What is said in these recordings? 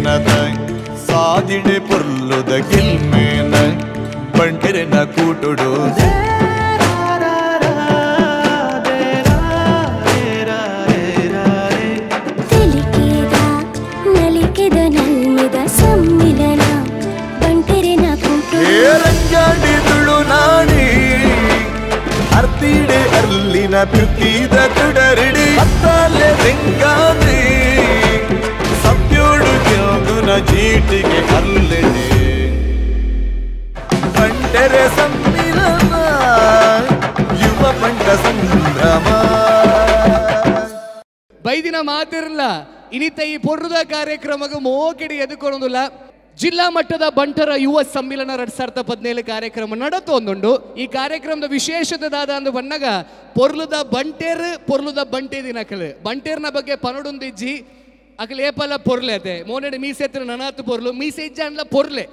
ಜೇನದ ಸಾದಿಡೆ ಪೊರ್ಲುದ ಗಿಲ್ಮೇನ ಬಂಟೆರೆನ ಕೂಟುಡು ತೆಲಿಕೆದ ನಲಿಕೆದ ನಲ್ಮೆದ ಸಮ್ಮಿಲನ ಬಂಟೆರೆನ ಕೂಟುಡು ರಂಜಾಡಿ ತುಳುನಾಡಿ ಅರ್ತಿಡೆ ಅಲ್ಲಿನ ಪ್ರೀತಿದ ತುಡರಿಡಿ ಅತ್ತಲೆ ರಿಂಗಾದಿ ಸತ್ಯೋಡು ಗೆಂದುನ ಜೀಟಿಗೆ ಅಲ್ಲಿಡಿ ಬಂಟೆರೆ ಸಮ್ಮಿಲನ ಯುವ ಬಂಟ ಸಂಭ್ರಮ. ಬೈದಿನ ಮಾತಿರಲ್ಲ ಇನಿತ ಈ ಪೊರ್ರುದ ಕಾರ್ಯಕ್ರಮಕ್ಕೆ ಮೋಕಿಡಿ ಎದುಕೊಳೋದಿಲ್ಲ. ಜಿಲ್ಲಾ ಮಟ್ಟದ ಬಂಟರ ಯುವ ಸಮ್ಮಿಲನ 2017 ಕಾರ್ಯಕ್ರಮ ನಡತೊಂದುಂಡು. ಈ ಕಾರ್ಯಕ್ರಮದ ವಿಶೇಷತೆ ದಾದ ಅಂದು ಬಣ್ಣಗ ಪೊರ್ಲುದ ಬಂಟೇರ್ ಪೊರ್ಲುದ ಬಂಟೆ ದಿನಕಲು ಬಂಟೇರ್ನ ಬಗ್ಗೆ ಪನಡುಂದಿಜ್ಜಿ ಅಕಲ್ ಏಪಲ ಪೊರ್ಲೆ ಅತೆ ಮೋನೆಡ್ ಮೀಸೆತ್ರ ನನಾತು ಪೊರ್ಲು ಮೀಸೆ ಇಜ್ಜಾಂಡ್ಲ ಪೊರ್ಲೆ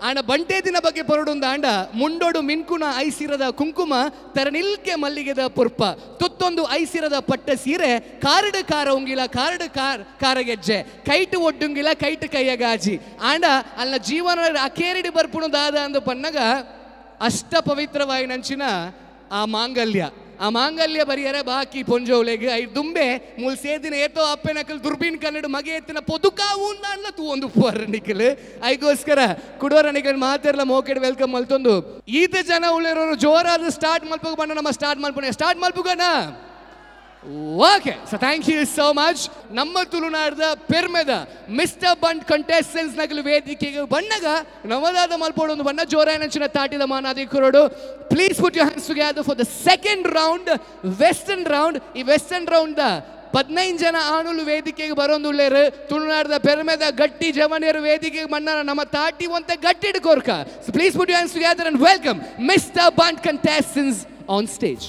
ಆಂಡ ಬಂಟೆ ದಿನ ಬಗ್ಗೆ ಪೊರಡುಂದ ಆಂಡ ಮುಂಡೋಡು ಮಿನ್ಕುನ ಐಸಿರದ ಕುಂಕುಮ ತರನಿಲ್ಕೆ ಮಲ್ಲಿಗೆದ ಪುರ್ಪ ತುತ್ತೊಂದು ಐಸಿರದ ಪಟ್ಟ ಸೀರೆ ಕಾರಡು ಕಾರ ಉಂಗಿಲ ಕಾರಡು ಕಾರ್ ಕಾರಗೆಜ್ಜೆ ಕೈಟು ಒಡ್ಡುಂಗಿಲ ಕೈಟು ಕೈಯ ಗಾಜಿ ಆಂಡ ಅಲ್ಲ ಜೀವನ ಅಕೇರಿಡಿ ಬರ್ಪುಣು ದಾದ ಅಂದು ಪನ್ನಗ ಅಷ್ಟ ಪವಿತ್ರವಾಯಿನಂಚಿನ ಆ ಮಾಂಗಲ್ಯ ಆ ಮಾಂಗಲ್ಯ ಬರಿಯರ ಬಾಕಿ ಪೊಂಜೋಲೆಗ್ I ದುಂಬೆ ಮೂಲ್ ಸೇದಿನ ಏತೋ ಅಪ್ಪೆನಕಲ್ ದುರ್ಬೀನ್ ಕನ್ನಡ ಮಗೆ ಎತ್ತಿನ ಪೊದುಕಾವು ಅನ್ನ ತೂ ಒಂದು ಪುವರ್ ನಿಖಲ್ ಐಗೋಸ್ಕರ ಕುಡೋರ ನಿಖಲ್ ಮಾತೆರ್ಲ ಮೋಕೆಡ್ welcome ಮಲ್ತೊಂದು ಈತ ಜನ ಉಳಿರೋರು ಜೋರಾದ ಸ್ಟಾರ್ಟ್ ಮಲ್ಪಗ ಬಣ್ಣ ನಮ್ಮ ಸ್ಟಾರ್ಟ್ ಮಲ್ಪುಣೆ ಸ್ಟಾರ್ಟ್ ಮಲ್ಪುಗಣ. Okay, so thank you so much. ನಮ್ಮ ತುಳುನಾಡದ ಪೆರ್ಮೆದ ಮಿಸ್ಟರ್ ಬಂಟ್ ಕಂಟೆಸ್ಟೆಂಟ್ಸ್ ನಗಲು ವೇದಿಕೆಗೆ ಬಣ್ಣಗ ನವದಾದ ಮಲ್ಪೋಡು ಒಂದು ಬಣ್ಣ ಜೋರಾಯನಂಚಿನ ತಾಟಿದ ಮಾನಾದಿ ಕೊರಡು. Please put your hands together for the second round, western round. ಈ ವೆಸ್ಟರ್ನ್ ರೌಂಡ್ 15 ಜನ ಆಣುಲು ವೇದಿಕೆಗೆ ಬರೋಂದುಳ್ಳೇರು ತುಳುನಾಡದ ಪೆರ್ಮೆದ ಗಟ್ಟಿ ಜವನಿಯರು ವೇದಿಕೆಗೆ ಬಣ್ಣ ನಮ್ಮ ತಾಟಿ ಒಂತೆ ಗಟ್ಟಿ ಹಿಡ್ಕೋರ್ಕ. So please put your hands together and welcome mister Bunt contestants on stage.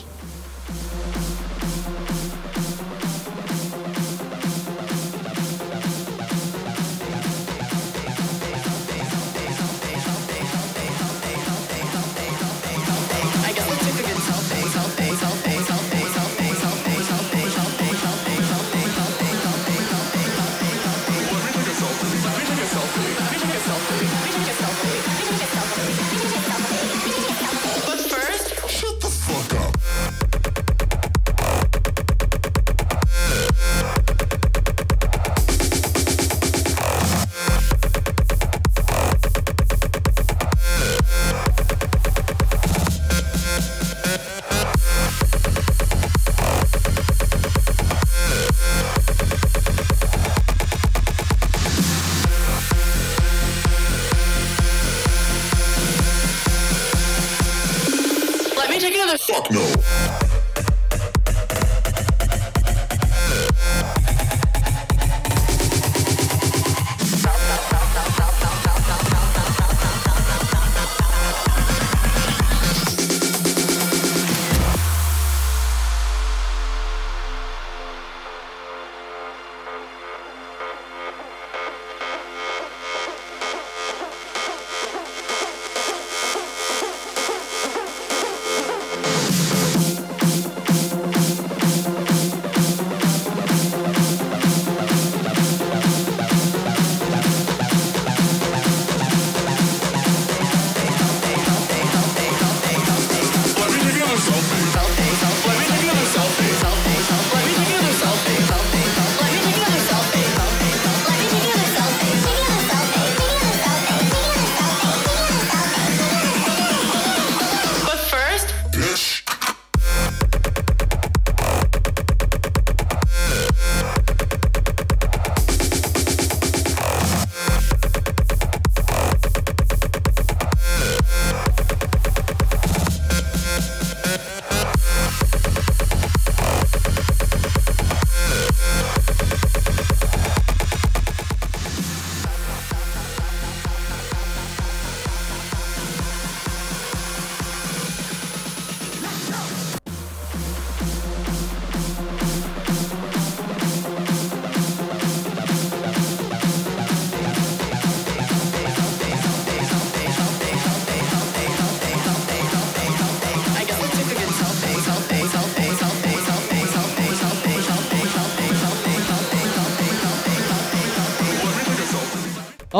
But first, shut the fuck up. Let me take another. Fuck no.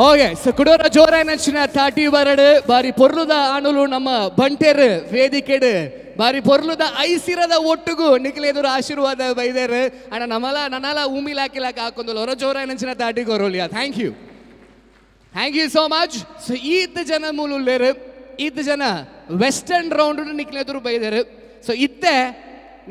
Okay ಸೊ ಕುಡೋರ ಜೋರಾಯನಂಚಿನ ತಾಟಿ ಬರಡು ಬಾರಿ ಪೊರ್ಲುದ ಆಣುಲು ನಮ್ಮ ಬಂಟೆರ್ ವೇದಿಕೆಡ್ ಬಾರಿ ಪೊರ್ಲುದ ಐಸಿರದ ಒಟ್ಟುಗು ನಿಖಿಲೇದುರು ಆಶೀರ್ವಾದ ಬೈದೇರು ಅಣ್ಣ ನಮಲ ನನ್ನಲ ಉಮಿಲಾಕಿಲಾಕ ಹಾಕೊಂದು ಹೊರ ಜೋರಾಯನಂಚಿನ ತಾಟಿ ಕೊರೋಲಿಯ. Thank you, thank you so much. So ಈತ್ ಜನ ಮೂಲುಲ್ಲೇರು, ಈತ್ ಜನ ವೆಸ್ಟರ್ನ್ ರೌಂಡ್ ನಿಖಿಲೇದುರು ಬೈದೇರು. ಸೊ ಇತ್ತೆ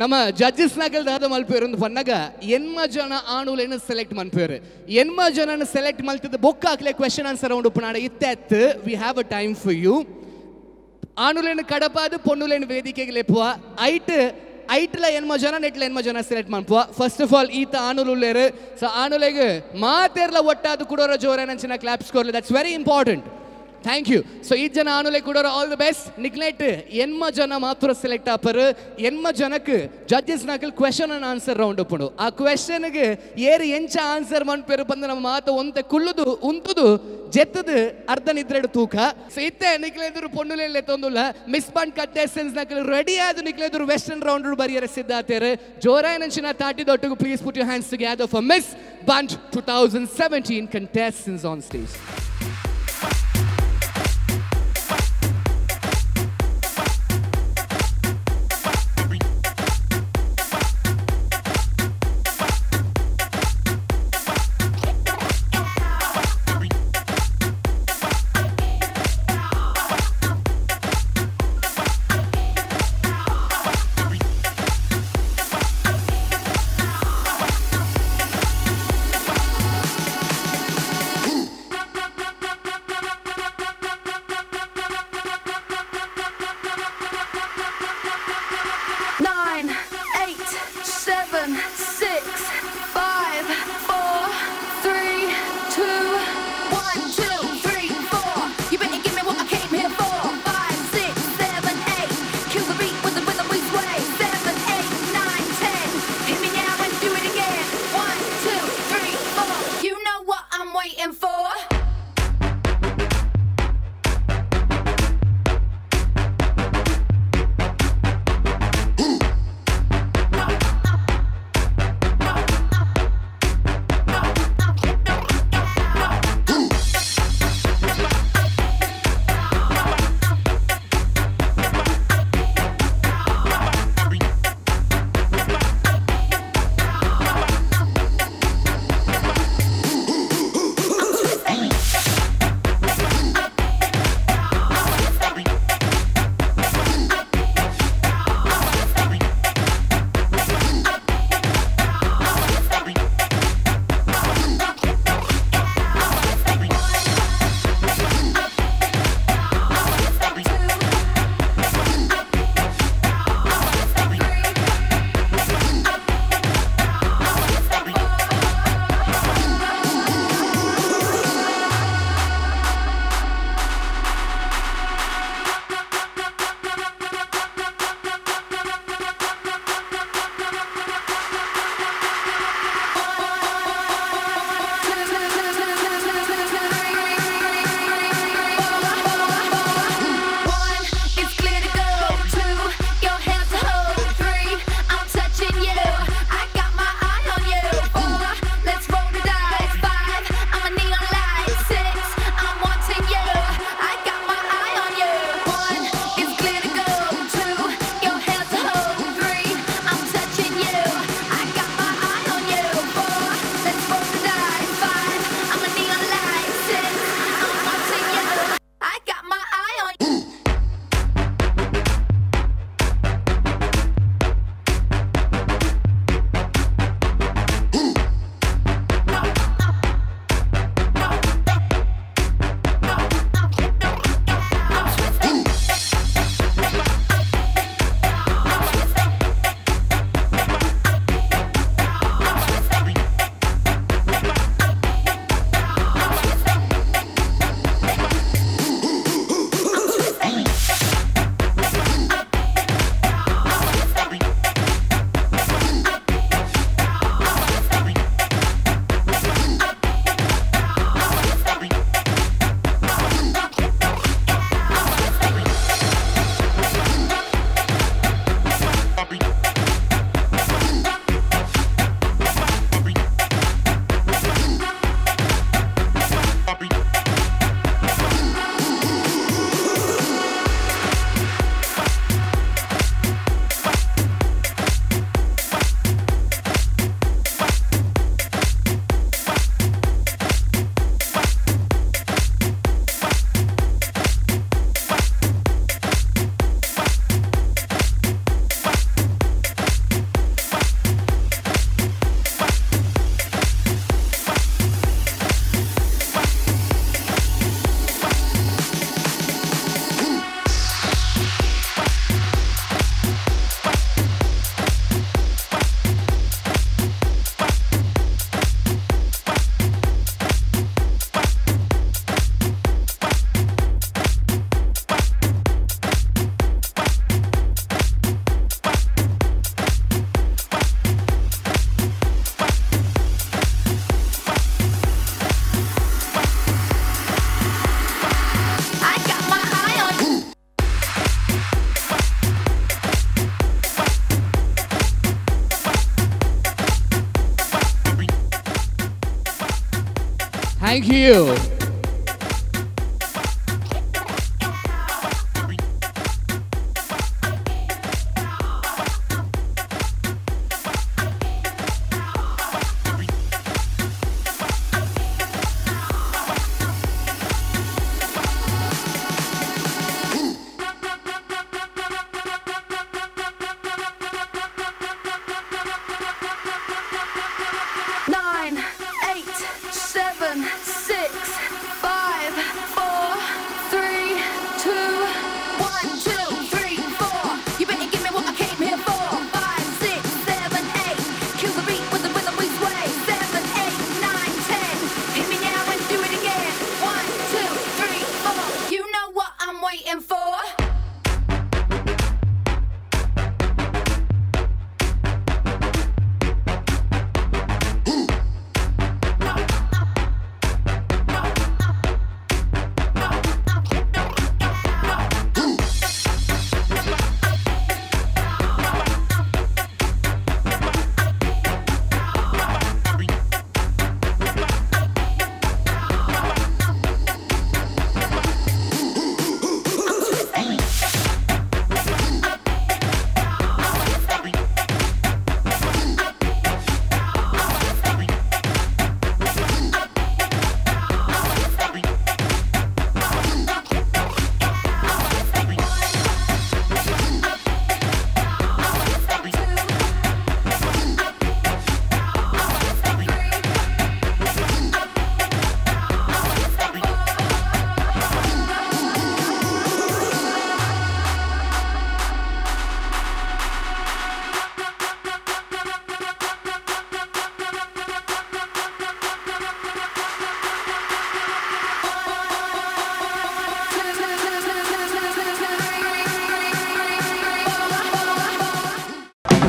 ನಮ್ಮ ಜಡ್ಜಸ್ ನಗಲ್ದಾದ ಮಲ್ಪೇರು ಒಂದು ಪನ್ನಗ ಎನ್ಮ ಜನ ಆಣುಲೇನು ಸೆಲೆಕ್ಟ್ ಮನ್ಪೇರು, ಎನ್ಮ ಜನನ ಸೆಲೆಕ್ಟ್ ಮಲ್ತಿದ್ದ ಬೊಕ್ಕ ಹಾಕ್ಲೆ ಕ್ವೆಶನ್ ಆನ್ಸರ್ ರೌಂಡ್ ಉಪ್ಪುನಾಡ ಇತ್ತೆ we have a time for you. ಆಣುಲೇನು ಕಡಪಾದು ಪೊಣ್ಣುಲೇನು ವೇದಿಕೆಗೆ ಲೆಪ್ಪುವ ಐಟ್ ಐಟ್ಲ ಎನ್ಮ ಜನ ನೆಟ್ಲ ಎನ್ಮ ಜನ ಸೆಲೆಕ್ಟ್ ಮನ್ಪುವ. ಫಸ್ಟ್ ಆಫ್ ಆಲ್ ಈತ ಆಣುಲುಲ್ಲೇರು. ಸೊ ಆಣುಲೆಗ್ ಮಾತೇರ್ಲ ಒಟ್ಟಾದು ಕುಡೋರ ಜೋರೇನಂಚಿನ claps ಕೊರ್ಲಿ, that's very important. Thank you. So ಈ ಜನ ಆನುಲೆ ಕೂಡ ಆಲ್ the best. ನಿಕ್ಲೆಟ್ ಎನ್ಮ ಜನ ಮಾತ್ರ ಸೆಲೆಕ್ಟ್ ಆಪರು, ಎನ್ಮ ಜನಕ್ಕೆ ಜಡ್ಜಸ್ ನಕಲ್ ಕ್ವೆಶನ್ ಅಂಡ್ ಆನ್ಸರ್ ರೌಂಡ್ ಉಪ್ಪುಂಡು. ಆ ಕ್ವೆಶನ್ಗೆ ಏರು ಎಂಚ ಆನ್ಸರ್ ಮನ್ಪೇರು ಬಂದು ನಮ್ಮ ಮಾತು ಒಂತೆ ಕುಳ್ಳುದು ಉಂತುದು ಜೆತ್ತದು ಅರ್ಧ ನಿದ್ರೆಡು ತೂಕ. ಸೊ ಇತ್ತೆ ನಿಕ್ಲೆದುರು ಪೊಣ್ಣುಲೆಲ್ಲ ತೊಂದುಲ್ಲ ಮಿಸ್ ಬಂಡ್ ಕಂಟೆಸ್ಟೆಂಟ್ಸ್ ನಕಲ್ ರೆಡಿ ಆದು ನಿಕ್ಲೆದುರು ವೆಸ್ಟರ್ನ್ ರೌಂಡ್ ಬರಿಯರ ಸಿದ್ಧಾತೇರು. ಜೋರಾಯನಂಚಿನ ತಾಟಿದೊಟ್ಟಿಗೆ please put your hands together for Miss Bunt 2017 contestants on stage. Thank you.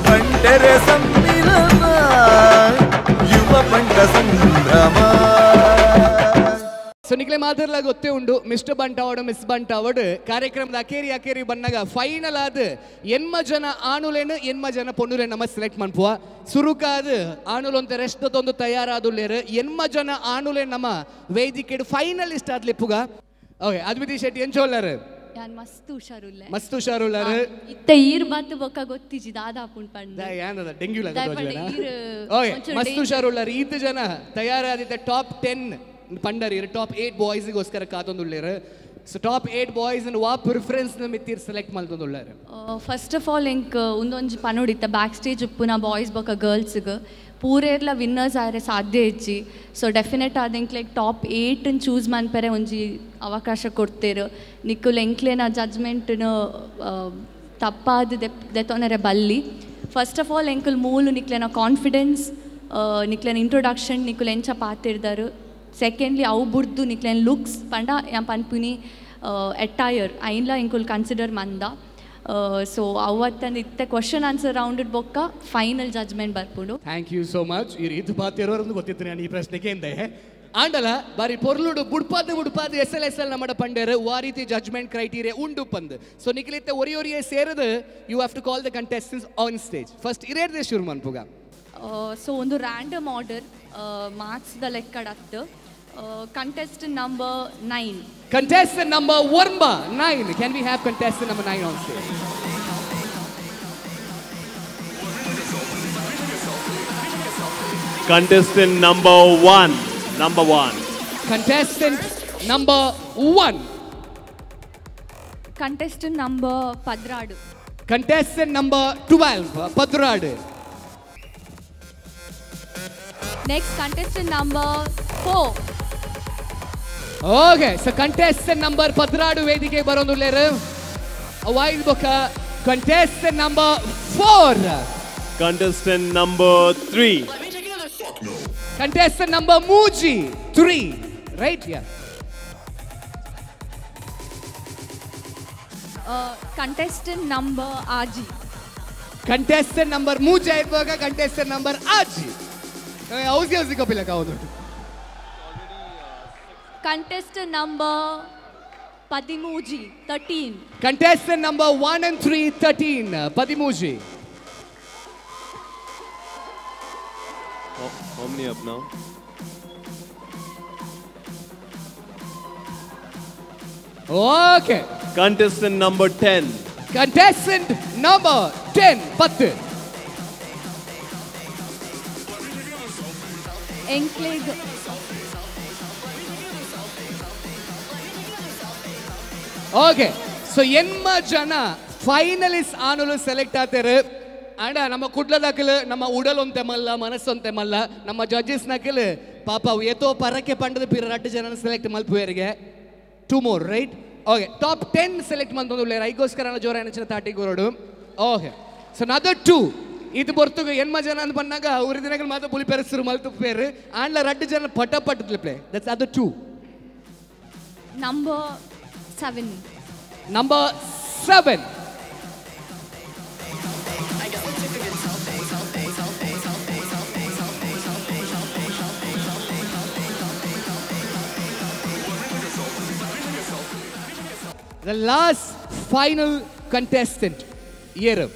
ಬಂಟರ ಸಮ್ಮಿಲನ ಯುವ ಬಂಟ ಸಂಭ್ರಮ. ಸೊ ನಿಕ್ಲೆ ಮಾತಾಡ್ಲ ಗೊತ್ತೇ ಉಂಡು ಮಿಸ್ಟರ್ ಬಂಟ ಅವಡು ಮಿಸ್ ಬಂಟ ಅವಡು ಕಾರ್ಯಕ್ರಮದ ಅಕೇರಿ ಅಕೇರಿ ಬನ್ನಾಗ ಫೈನಲ್ ಆದ ಎನ್ಮ ಜನ ಆಣುಲೇನು ಎನ್ಮ ಜನ ಪೊಣ್ಣುಲೇನು ನಮ್ಮ ಸೆಲೆಕ್ಟ್ ಮನ್ಪುವ ಸುರುಕಾದ ಆಣುಲೊಂತ ರೆಸ್ಟ್ ತೊಂದು ತಯಾರಾದುಲ್ಲೇರು ಎನ್ಮ ಜನ ಆಣುಲೇನು ನಮ್ಮ ವೇದಿಕೆಡು ಫೈನಲಿಸ್ಟ್ ಆದ್ಲಿಪ್ಪುಗ. ಓಕೆ ಅದ್ವಿತಿ ಶೆಟ್ಟಿ ಎಂಚೋಲ್ಲಾರು? ಯಾನ್ ಮಸ್ತ್ ಹುಷಾರುಲ್ಲೆ. ಮಸ್ತ್ ಹುಷಾರುಲ್ಲಾರು. ಇತ್ತ ಈರ್ ಬಾತ್ ಬೊಕ್ಕ ಗೊತ್ತಿಜಿ ದಾದಾ ಪುಣ್ ಪಂಡ ಏನದ ಡೆಂಗ್ಯೂ ಲಗ. ಓಕೆ ಮಸ್ತ್ ಹುಷಾರುಲ್ಲಾರು. ಈತ ಜನ ತಯಾರಾದಿದ್ದ ಟಾಪ್ 10 ಪಂಡರ್ ಇರು ಟಾಪ್ 8 ಬಾಯ್ಸ್ಗೋಸ್ಕರ ಕಾತೊಂದುಳ್ಳೇರು. ಸೊ ಟಾಪ್ 8 ಬಾಯ್ಸ್ ವಾ ಪ್ರಿಫರೆನ್ಸ್ ಮಿತ್ತೀರ್ ಸೆಲೆಕ್ಟ್ ಮಲ್ತೊಂದುಳ್ಳೇರು. ಫಸ್ಟ್ ಆಫ್ ಆಲ್ ಎಂಕ್ ಒಂದೊಂಜಿ ಪನೋಡಿತ್ತ ಬ್ಯಾಕ್ ಸ್ಟೇಜ್ ಉಪ್ಪುನ ಬಾಯ್ಸ್ ಬೊಕ್ಕ ಗರ್ಲ್ಸ್ಗೆ ಪೂರೇರ್ಲ ವಿನ್ನರ್ಸ್ ಆರೆ ಸಾಧ್ಯ ಹೆಚ್ಚಿ. ಸೊ ಡೆಫಿನೆಟ್ ಆದ ಎಂಕ್ ಲೈಕ್ ಟಾಪ್ 8 ಚೂಸ್ ಮನ್ಪೆರೆ ಒಂಜಿ ಅವಕಾಶ ಕೊಡ್ತೇರು. ನಿಕ್ಕುಲ್ ಎಂಕ್ಲೇನ ಜಡ್ಜ್ಮೆಂಟ್ನ ತಪ್ಪಾದ ದೆತ್ತೊನರೆ ಬಲ್ಲಿ. ಫಸ್ಟ್ ಆಫ್ ಆಲ್ ಎಂಕುಲ್ ಮೂಲು ನಿಕ್ಲೇನ ಕಾನ್ಫಿಡೆನ್ಸ್, ನಿಕ್ಲೇನ ಇಂಟ್ರೊಡಕ್ಷನ್, ನಿಕ್ಕುಲ್ ಎಂಚ ಪಾತಿರ್ದಾರು. ಸೆಕೆಂಡ್ಲಿ ಅವು ಬುಡ್ದು ನಿಕ್ಲೇನ ಲುಕ್ಸ್ ಪಂಡ ಯಾನ್ ಪನ್ಪುನಿ ಅಟೈರ್ ಐನ್ಲ ಎಂಕುಲ್ ಕನ್ಸಿಡರ್ ಮಂದ. ಸೊ ಅವತ್ತಂದು ಇತ್ತೆ ಕ್ವಶನ್ ಆನ್ಸರ್ ರೌಂಡ್ ಬೊಕ್ಕ ಫೈನಲ್ ಜಡ್ಜ್ಮೆಂಟ್ ಬರ್ಪುಂಡು. Thank you so much. ಈ ರೀತಿ ಪಾತಿರೋರನ್ನು ಗೊತ್ತಿತ್ತು ನಾನು ಈ ಪ್ರಶ್ನೆಗೆ ಎಂದೆ ಆಂಡಲ ಬಾರಿ ಪೊರ್ಲುಡು ಬುಡ್ಪಾದ ಬುಡ್ಪಾದ ಎಸ್ ಎಲ್ ಎಸ್ ಎಲ್ ನಮ್ಮಡ ಪಂಡೇರು ವಾ ರೀತಿ ಜಡ್ಜ್ಮೆಂಟ್ ಕ್ರೈಟೀರಿಯಾ ಉಂಡು ಪಂದು. ಸೊ ನಿಖಿಲಿತ್ತೆ ಒರಿ ಒರಿಯೇ ಸೇರದು you have to call the contestants on stage. First ಇರೇರ್ದೆ ಶುರು ಮನ್ಪುಗ. ಸೊ ಒಂದು random order ಮಾರ್ಕ್ಸ್ದ ಲೆಕ್ಕಡತ್ತು. Contestant number 9. Contestant number 9. Can we have contestant number 9 on stage? Contestant number 1. Number 1. Contestant number 1. Contestant number 12. Contestant number 12. 12. Next contestant number 4. Okay, so contestant number 12 ವೇದಿಕೆ ಬರೋದುಲ್ಲೇರು. ಅವಾಯ್ದು ಬೊಕ್ಕ contestant number 4. Contestant number 3. Contestant number Muji 3. Right here. Contestant number Aji. Contestant number Muji ಆಯ್ತು contestant number Aji. ಹೌಸಿ ಹೌಸಿ Kapila ಕಾವುದು. Contestant number 13, 13. Contestant number 1 and 3, 13, 13. How many up now? Okay. Contestant number 10. Contestant number 10. 10. Enclave. Okay. So enma jana finalists aanulu select aateru. And ನಮ್ಮ ಕುಡ್ಲದಾಕಲು ನಮ್ಮ ಉಡಲ್ ಒಂತೆ ಮಲ್ಲ ಮನಸ್ಸೊಂತೆ ಮಲ್ಲ ನಮ್ಮ judges ನಕಲು ಪಾಪ ಏತೋ ಪರಕ್ಕೆ ಪಂಡದ ಪಿರ ರಟ್ಟು ಜನ ಸೆಲೆಕ್ಟ್ ಮಲ್ಪುವೇರಿಗೆ. 2 more, right? Okay, top 10 select ಮಂತೊಂದುಲ್ಲೇರು. ಐಗೋಸ್ಕರ ಜೋರ ಏನಂಚಿನ ತಾಟಿ ಗುರೋಡು. Okay, so another 2. ಇದು ಬರ್ತುಗ ಎನ್ಮ ಜನ ಅಂತ ಬಂದಾಗ ಊರಿ ದಿನಗಳು ಮಾತ್ರ ಪುಲಿ ಪೆರಸರು ಮಲ್ತುಪೇರು ಆಂಡ್ಲ ರಡ್ಡು ಜನ ಪಟ ಪಟ್ಟದ play. That's other 2. Number 7. Number 7. The last final contestant, here.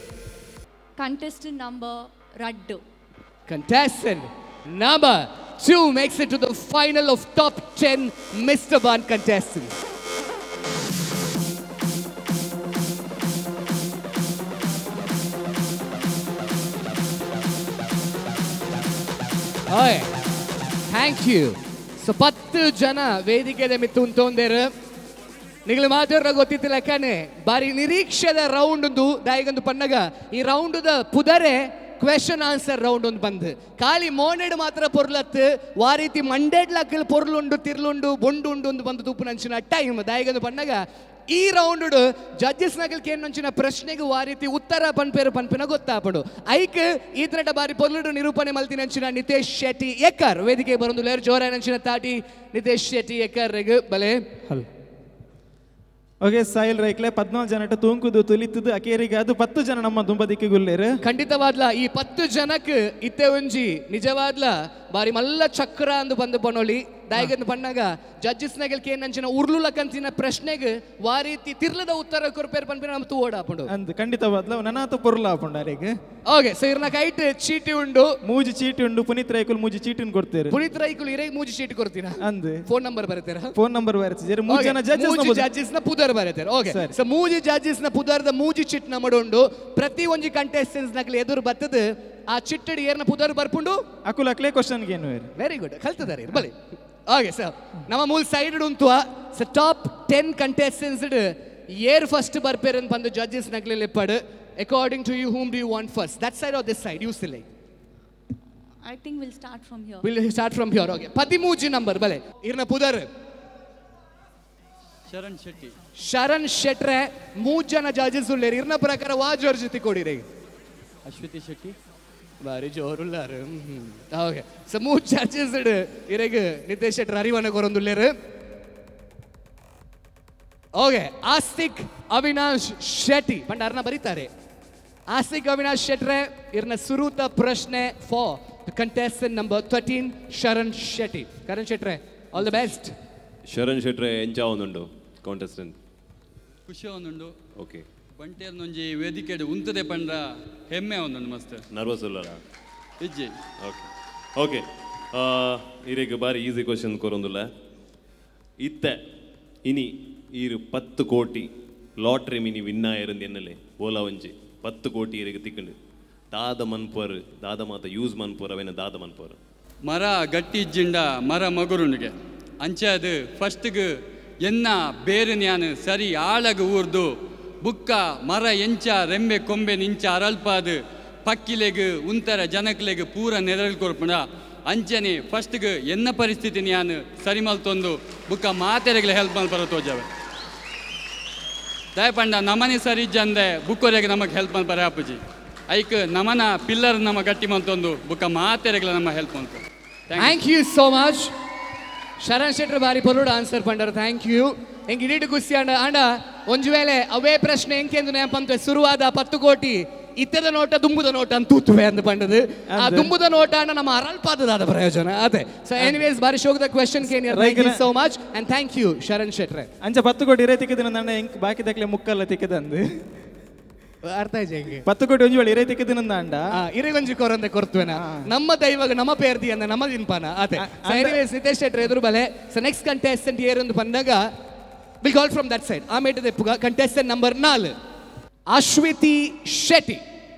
Contestant number Raddu. Contestant number 2 makes it to the final of top 10 Mr. Band contestants. Okay, thank you. So 10 ಜನ ವೇದಿಕೆದ ಮಿತ್ತು ಉಂಟೊಂದೇರು. ನಿಗಲು ಮಾತಾಡ ಗೊತ್ತಿತ್ತಿಲ್ಲ ಕಾನೆ ಬಾರಿ ನಿರೀಕ್ಷೆದ ರೌಂಡ್ ಒಂದು ದಾಯಿಗೊಂದು ಪನ್ನಗ ಈ ರೌಂಡ್ ಪುದರೆ question answer round ಒಂದು ಬಂದು ಖಾಲಿ ಮೋನೆಡ್ ಮಾತ್ರ ಪೊರ್ಲತ್ತು ವಾರೀತಿ ಮಂಡೇಡ್ ಲಕ್ಕಲ್ ಪೊರ್ಲುಂಡು ತಿರ್ಲುಂಡು ಬೊಂಡುಂಡು ಒಂದು ಬಂದು ತುಪ್ಪು ನಂಚಿನ ಟೈಮ್ ದಾಯಿಗೊಂದು ಪನ್ನಗ ಈ ರೌಂಡ್ ಜಡ್ಜಸ್ ನಗಲ್ ಕೇಂಚಿನ ಪ್ರಶ್ನೆಗೆ ವಾರೀತಿ ಉತ್ತರ ಪನ್ಪೇರು ಪನ್ಪಿನ ಗೊತ್ತಾಪಡು ಐಕ್ ಈತನಟ ಬಾರಿ ಪೊರ್ಲುಡು ನಿರೂಪಣೆ ಮಲ್ತಿನಂಚಿನ ನಿತೇಶ್ ಶೆಟ್ಟಿ ಎಕ್ಕರ್ ವೇದಿಕೆ ಬರೊಂದು ಲೇರ್ ಜೋರ ನಂಚಿನ ತಾಟಿ ನಿತೇಶ್ ಶೆಟ್ಟಿ ಎಕ್ಕರ್ ಬಲೆ. ಹಲೋ. ಓಕೆ ಸಾಯಿಲ್ ರೈಕ್ಲೆ 14 ಜನಟ ತೂಂಕುದು ತುಲಿತದು ಅಕೇರಿಗೆ ಅದು 10 ಜನ ನಮ್ಮ ದುಂಬದಿಕ್ಕೆ ಗುಲ್ಲೇರು. ಖಂಡಿತವಾದ್ಲ ಈ 10 ಜನಕ್ಕೆ ಇತ್ತೆ ಒಂಜಿ ನಿಜವಾದ್ಲ ಬಾರಿ ಮಲ್ಲ ಚಕ್ರ ಅಂದು ಬಂದು ಬನೋಲಿ ದಾಯಿಗಂದು ಬಣ್ಣಾಗ ಜಡ್ಜಸ್ ನಗಲ್ ಕೇನಂಚಿನ ಉರ್ಲುಲಕಂತಿನ ಪ್ರಶ್ನೆಗೆ ವಾರೀತಿ ತಿರ್ಲದ ಉತ್ತರ ಕೊರ್ಪೇರ್ ಪನ್ಪಿನ ನಮ್ಮ ತೂ ಓಡಾಪುಂಡು ಅಂದ್ ಖಂಡಿತವಾದ್ಲ ನನಾತ ಪೊರ್ಲ ಆಪುಂಡು ಅರೆಗೆ. ಓಕೆ ಸೊ ಇರ್ನ ಕೈಟ್ ಚೀಟಿ ಉಂಡು ಮೂಜಿ ಚೀಟಿ ಉಂಡು. ಪುನೀತ್ ರೈಕುಲ್ ಮೂಜಿ ಚೀಟಿನ ಕೊಡ್ತೇರು. ಪುನೀತ್ ರೈಕುಲ್ ಇರೇಗ್ ಮೂಜಿ ಚೀಟಿ ಕೊಡ್ತೀರಾ ಅಂದ್ ಫೋನ್ ನಂಬರ್ ಬರೀತೀರಾ? ಫೋನ್ ನಂಬರ್ ಬರೀತೀರಾ. ಮೂಜಿ ಜನ ಜಡ್ಜಸ್ ಮೂಜಿ ಜಡ್ಜಸ್ ನ ಪುದರ್ ಬರೀತಾರೆ. ಓಕೆ ಸೊ ಮೂಜಿ ಜಡ್ಜಸ್ ನ ಪುದರ್ದ ಮೂಜಿ ಚಿಟ್ ನಮಡುಂಡು. ಪ್ರತಿ ಒಂಜಿ ಕಂಟೆಸ್ಟೆಂಟ್ಸ್ ನಕಲಿ ಎದುರು ಬರ್ತದ ಆ ಚಿಟ್ಟಡಿ ಏರ್ನ ಪುದರ್ ಬರ್ಪುಂಡು ಅಕುಲ್ ಅಕ್ಲೆ ಕ್ವಶನ್ ಗೆ ವೆರಿ ಗುಡ್ ಕಲ್ತದಾರೆ ಬಲಿ. ಓಕೆ ಸರ್ ನಮ್ಮ ಮೂಲ ಸೈಡ್ ಉಂಟು. So top 10 contestants air first ಬರ್ಪೇರ್ ಅಂತ ಬಂದು ಜಡ್ಜಸ್ ನಕಲಿ ಲೆಪ್ಪಡು. According to you whom do you want first, that side or this side? You select. I think we'll start from here. We'll start from here. Okay, 13 number ಬಲೆ ಇರ್ನ ಪುದರ್ ಶರಣ್ ಶೆಟ್ಟಿ. ಶರಣ್ ಶೆಟ್ರೆ 3 ಜನ judges ಉಳ್ಳೇರು. ಇರ್ನ ಪ್ರಕಾರ ವಾ ಜೋರ್ ಜೊತೆ ಕೊಡಿರಿ. ಅಶ್ವತಿ ಶೆಟ್ಟಿ ಬಾರಿ ಜೋರುಲ್ಲಾರು. Okay so 3 judges ಇರೆಗ್ ನಿತೇಶ್ ಶೆಟ್ರ್ ಅರಿವನ ಕೊರೊಂದುಲ್ಲೇರು. ಓಕೆ ಆಸ್ತಿಕ್ ಅವಿನಾಶ್ ಶೆಟ್ಟಿ ಪಂಡ ಅರ್ನ ಬರೀತಾರೆ. ಆಸ್ತಿಕ್ ಅವಿನಾಶ್ ಶೆಟ್ರೆ ಇರ್ನ ಸುರೂತ ಪ್ರಶ್ನೆ for contestant number 13 Sharan Shetty. Karan ಶೆಟ್ರೆ all the best. Sharan ಶೆಟ್ರೆ ಎಂಚ ಒಂದುಂಡು ಕಾಂಟೆಸ್ಟೆಂಟ್? ಖುಷಿ ಒಂದುಂಡು. ಓಕೆ ಬಂಟೇರ್ನೊಂಜಿ ವೇದಿಕೆ ಉಂತದೆ ಪಂಡ ಹೆಮ್ಮೆ ಒಂದುಂಡು. ಮಸ್ತ್ ನರ್ವಸ್ ಉಲ್ಲರ ಇಜ್ಜಿ? ಓಕೆ ಓಕೆ ಇರೆಗ್ ಬಾರಿ ಈಸಿ ಕ್ವಶನ್ ಕೊರೊಂದುಲ್ಲ. ಇತ್ತೆ ಇನಿ ಈರು 10 ಕೋಟಿ ಲಾಟ್ರಿ ಮಿನಿ ವಿನ್ನ ಆಯರಂದು ಎನ್ನಲೆ ಓಲಾ ಒಂಜಿ 10 ಕೋಟಿ ಇರೆಗ್ ತಿಕ್ಕಂಡು ದಾದ ಮನ್ಪೋರು ದಾದ ಮಾತ ಯೂಸ್ ಮನ್ಪೋರು ಅವೇನ ದಾದ ಮನ್ಪೋರು? ಮರ ಗಟ್ಟಿ ಇಜ್ಜಿಂಡ ಮರ ಮಗುರುಂಡಿಗೆ ಅಂಚೆ ಅದು ಫಸ್ಟ್ಗೆ ಎನ್ನ ಬೇರೆ ನ್ಯಾನು ಸರಿ ಆಳಗ ಊರ್ದು ಬುಕ್ಕ ಮರ ಎಂಚ ರೆಂಬೆ ಕೊಂಬೆ ನಿಂಚ ಅರಲ್ಪಾದು ಪಕ್ಕಿಲೆಗ್ ಉಂತರ ಜನಕ್ಲೆಗ್ ಪೂರ ನೆರಳು ಕೊರ್ಪುಂಡ ಅಂಚನೆ ಫಸ್ಟ್ಗೆ ಎನ್ನ ಪರಿಸ್ಥಿತಿ ನ್ಯಾನು ಸರಿ ಮಲ್ತೊಂದು ಬುಕ್ಕ ಮಾತೆರೆಗ್ಲೆ ಹೆಲ್ಪ್ ಮಲ್ಪರ ತೋಜವೆ ದಯಪಂಡ ನಮನೆ ಸರಿ ಇಜ್ಜಂದೆ ಬುಕ್ಕೊರೆಗೆ ನಮಗೆ ಹೆಲ್ಪ್ ಮಲ್ಪರ ಅಪ್ಪುಜಿ ಐಕ್ ನಮನ ಪಿಲ್ಲರ್ ನಮ್ಮ ಗಟ್ಟಿ ಮಲ್ತೊಂದು ಬುಕ್ಕ ಮಾತೆರೆಗ್ಲೆ ನಮ್ಮ ಹೆಲ್ಪ್ ಮಲ್ಪು. Thank you so much Sharan ಶೆಟ್ರ್ ಬಾರಿ ಪೊರುಡು ಆನ್ಸರ್ ಪಂಡರು. Thank you. ಎಂಕ್ ಇಡೀ ಖುಷಿ ಅಂಡ ಅಂಡ ಒಂಜಿ ವೇಳೆ ಅವೇ ಪ್ರಶ್ನೆ ಎಂಕೆಂದು ನೆನಪಂತ ಶುರುವಾದ 10 ಕೋಟಿ ಇತ್ತದ ನೋಟ ದುಂಬುದ ನೋಟ ಅಂತ ತೂತುವೆ ಅಂತ ಪಂಡದು. ಆ ದುಂಬುದ ನೋಟ ಅಣ್ಣ ನಮ್ಮ ಅರಲ್ಪಾದದಾದ ಪ್ರಯೋಜನ ಅದೇ. ಸೊ ಎನಿವೇಸ್ ಬಾರಿ ಶೋಕದ question Ken. Thank you so much and thank you Sharan ಶೆಟ್ರೆ. ಅಂಚ 10 ಕೋಟಿ ಇರೇ ತಿಕ್ಕದ ನನ್ನ ಎಂಕ್ ಬಾಕಿ ದಕ್ಲೆ ಮುಕ್ಕಲ್ಲ ತಿಕ್ಕದಂದು ಅರ್ಥ ಆಯ್ತು ಹೆಂಗೆ 10 ಕೋಟಿ ಒಂಜಿ ವೇಳೆ ಇರೇ ತಿಕ್ಕದ ಅಂಡ ಇರೆಗೊಂಜಿ ಕೊರಂದೆ ಕೊರ್ತುವೆನ ನಮ್ಮ ದೈವಾಗ ನಮ್ಮ ಪೇರ್ದಿ ಅಂದ ನಮ್ಮ ದಿನ್ಪಾನ ಅದೇ. ಸೊ ಎನಿವೇಸ್ ನಿತೇಶ್ ಶೆಟ್ರೆ ಎದುರು ಬಲೆ. So next contestant ಏರೊಂದು ಬಂದಾಗ Will call from that side. ಆಮೇಲೆ ದೆಪ್ಪುಗ contestant number 4 Ashwathi Shetty.